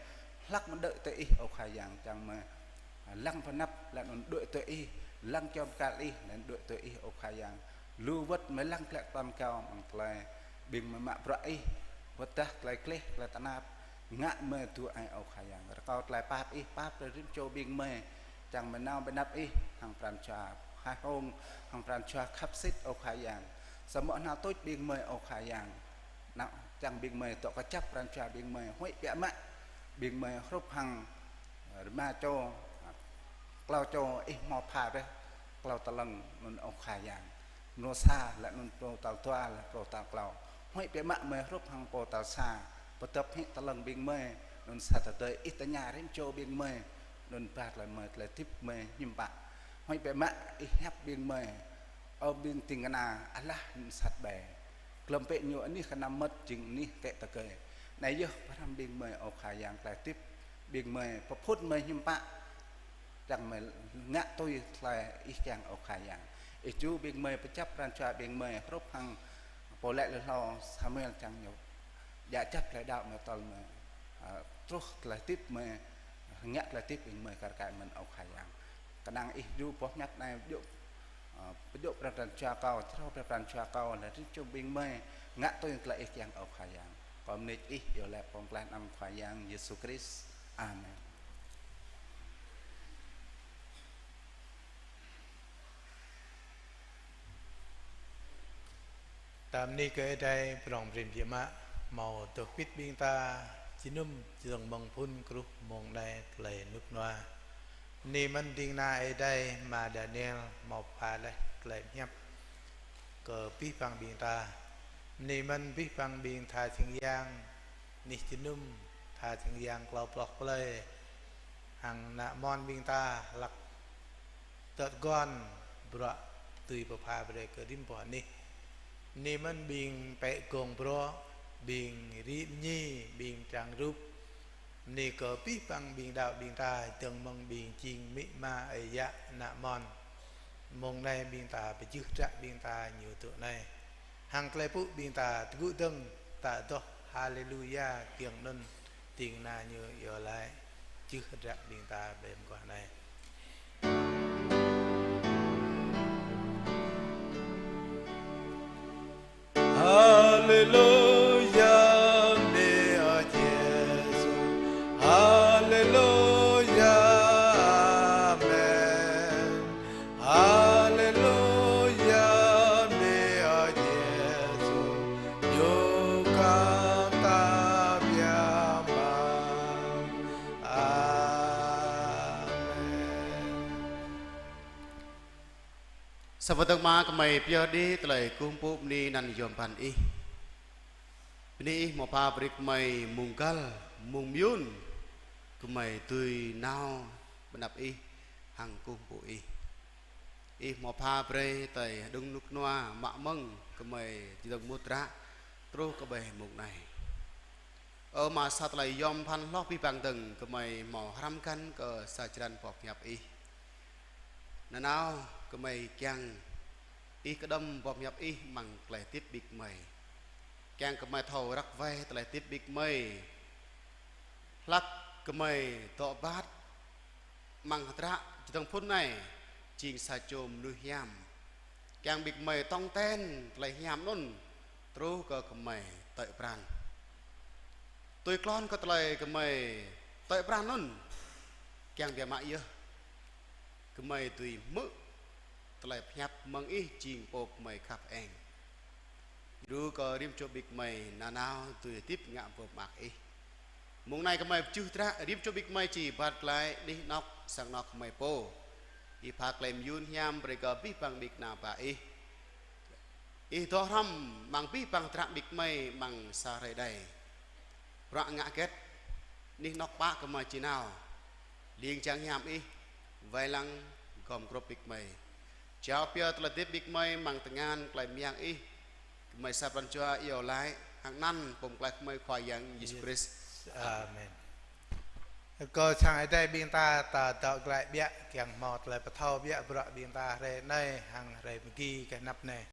hlăk mơ̆ng đuaĭ tui Ih, ơ Khua Yang, čang mơi lăng pơ anăp laih anŭn đuaĭ tui Ih, lăng čom kal Ih laih anŭn đuaĭ tui Ih, ơ Khua Yang. Lu wơ̆t mơi lăng glaĭ tơm kâo amăng tơlơi ƀing mơi mă bruă Ih, wơ̆t dah tơlơi gleh, tơlơi tơnap, ngă mơi tŭ ai, ơ Khua Yang. Rơkâo tơlơi pap Ih pap brơi rĭm čô ƀing mơi, čang mơi nao pơ anăp Ih hăng pran jua hơ̆k mơak, hăng pran jua khăp sĭt, ơ Khua Yang. Samơ̆ hnal tuč ƀing mơi, ơ Khua Yang, nao čang ƀing mơi dŏ kơjăp pran jua ƀing mơi, huĭ biă mă ƀing mơi hrup hăng rơma čô, klâo čô Ih hmâo pha brơi, klâo tơlơ̆ng anŭn, ơ Khua Yang. Mrô sa laih anŭn pô tal dua laih pô tal klâo. Huĭ biă mă mơi hrup hăng pô tal sa, pơdŏp hĭ tơlơ̆ng ƀing mơi, anŭn sa tơdơi Ih tơña rĭm čô ƀing mơi, anŭn ba tơlơi mơi tơlơi hơdip mơi hiư̆m pă. Huĭ biă mă Ih hiăp ƀing mơi, ơ ƀing ding kơna, alah anŭn sat ƀai, glŏm bĕ ñu anih kơnăm mơmŏt jing anih kĕ tơgơi. Anai yơh pơhrăm ƀing mơi, ơ Khua Yang, tơlơi hơdip ƀing mơi, pơphŭn mơi hiư̆m pă, čang mơi ngă tui tơlơi Ih kiăng, ơ Khua Yang. Ih djru ƀing mơi, pơkơjăp pran jua ƀing mơi hrup hăng pô laĭ lui hlâo Samuel, čang ñu djă kơjăp tơlơi đaŏ mơi, tơl mơi, a, truh tơlơi hơdip mơi, ngă tơlơi hơdip ƀing mơi kar kaĭ mơ̆n, ơ Khua Yang. Kơnang Ih djru boh hiăp anai pơdjơ̆, a, pơdjơ̆ pran jua kâo, črâo pran jua kâo, laih rĭm čô ƀing mơi ngă tui tơlơi Ih kiăng, ơ Khua Yang. Kâo mơneč Ih iâu laĭ pơklaih amăng anăn Khua Yang Yêsu Krist. Amen. Ta bơni kơ Ơi Adai prŏng prin biă mă, hmâo dŏ pĭt ƀing ta jơnum jơnum mơ̆ng phŭn truh mơ̆ng anai tơlơi rơnŭk rơnua. Bơni mơ̆n ding kơna Ơi Adai, Ama Daniel, hmâo pha laih tơlơi pơhiăp kơ abih bang ƀing ta. Bơni mơ̆n abih bang ƀing tha čang yang, anih jơnum, tha čang yang klâo ploh plơi, hăng ană mơnuih ƀing ta hlăk tơguan bruă dưi pơpha brơi kơ rĭm boh anih. Bơni mơ̆n ƀing pĕ gong brŏ, ƀing rĭm ñi, ƀing trang rup. Bơni kơ abih bang ƀing đaŏ ƀing ta, dơ̆ng mơ̆ng ƀing jing amĭ ama ơi yă ană mon. Mông anai ƀing ta pơjưh hră ƀing ta ñu dŏ anai. Hăng tơlơi pơpŭ ƀing ta tơgŭ dơ̆ng, ta adoh Haleluya kiăng anŭn ding kơna ñu iâu laĭ. Pơjưh hră ƀing ta ƀơi mơguah anai. Haleluya, bơni ơ Yêsu. Haleluya, amen. Haleluya, bơni ơ Yêsu. Ñu kơ ta biă mă. Amen. Sa pơtơ̆ng mă gơmơi pioh đĭ tơlơi kơkuh pơpŭ bơni anăn yom pơphan Ih. Bơni Ih hmâo pha brơi gơmơi mông găl, mông mơyŭn, gơmơi dưi nao ƀơi anăp Ih hăng kơkuh pơpŭ Ih. Ih hmâo pha brơi tơlơi hơđŭng rơnŭk rơnua mă mơ̆ng gơmơi či dơ̆ng mŭt hră truh kơ ƀơi mông anai. Ơ Ama, sa tơlơi yom pơphan hloh abih bang dơ̆ng gơmơi hmâo hrăm găn kơ sa črăn boh pơhiăp Ih. Nanao gơmơi kiăng Ih kơđŏm boh pơhiăp Ih amăng tơlơi hơdip ƀing gơmơi. Kiăng gơmơi thâo răk wai tơlơi hơdip ƀing gơmơi. Hlak gơmơi dŏ ƀat amăng hơdră čơdơ̆ng phŭn anai jing sa čô mơnuih hiam. Kiăng ƀing gơmơi tong ten tơlơi hiam anŭn truh kơ gơmơi tơ̆i pran. Tui klon kơ tơlơi gơmơi tơ̆i pran anŭn, kiăng biă mă yơh gơmơi dưi hmư̆ tơlơi pơhiăp mơ̆ng Ih jing Pô gơmơi khăp eng. Djru kơ rĭm čô ƀing gơmơi nanao dưi hơdip ngă pơmơak Ih. Mông anai gơmơi pơjưh hră, rĭm čô ƀing gơmơi či ƀat glaĭ anih anŏ sang anŏ gơmơi pô. Ih pha tơlơi mơyŭn hiam brơi kơ abih bang ƀing kơna ba Ih. Ih dŏ hrŏm amăng abih bang hră ƀing gơmơi amăng sa hrơi đơi. Bruă ngă hơget, anih anŏ pă gơmơi či nao. Ling jang hiam Ih wai lăng gom grŏp ƀing gơmơi. Jao pioh tơlơi hơdip ƀing gơmơi amăng tơngan tơlơi mơyang Ih. Gơmơi sa pran jua iâu laĭ hăng anăn Pô Pơklaih gơmơi Khua Yang Yêsu Krist. Amen. Kơ sang Ơi Adai ƀing ta, ta dŏ glaĭ biă kiăng hmâo tơlơi pơthâo biă bruă ƀing ta hrơi anai hăng hrơi mơgi kơ anăp anai.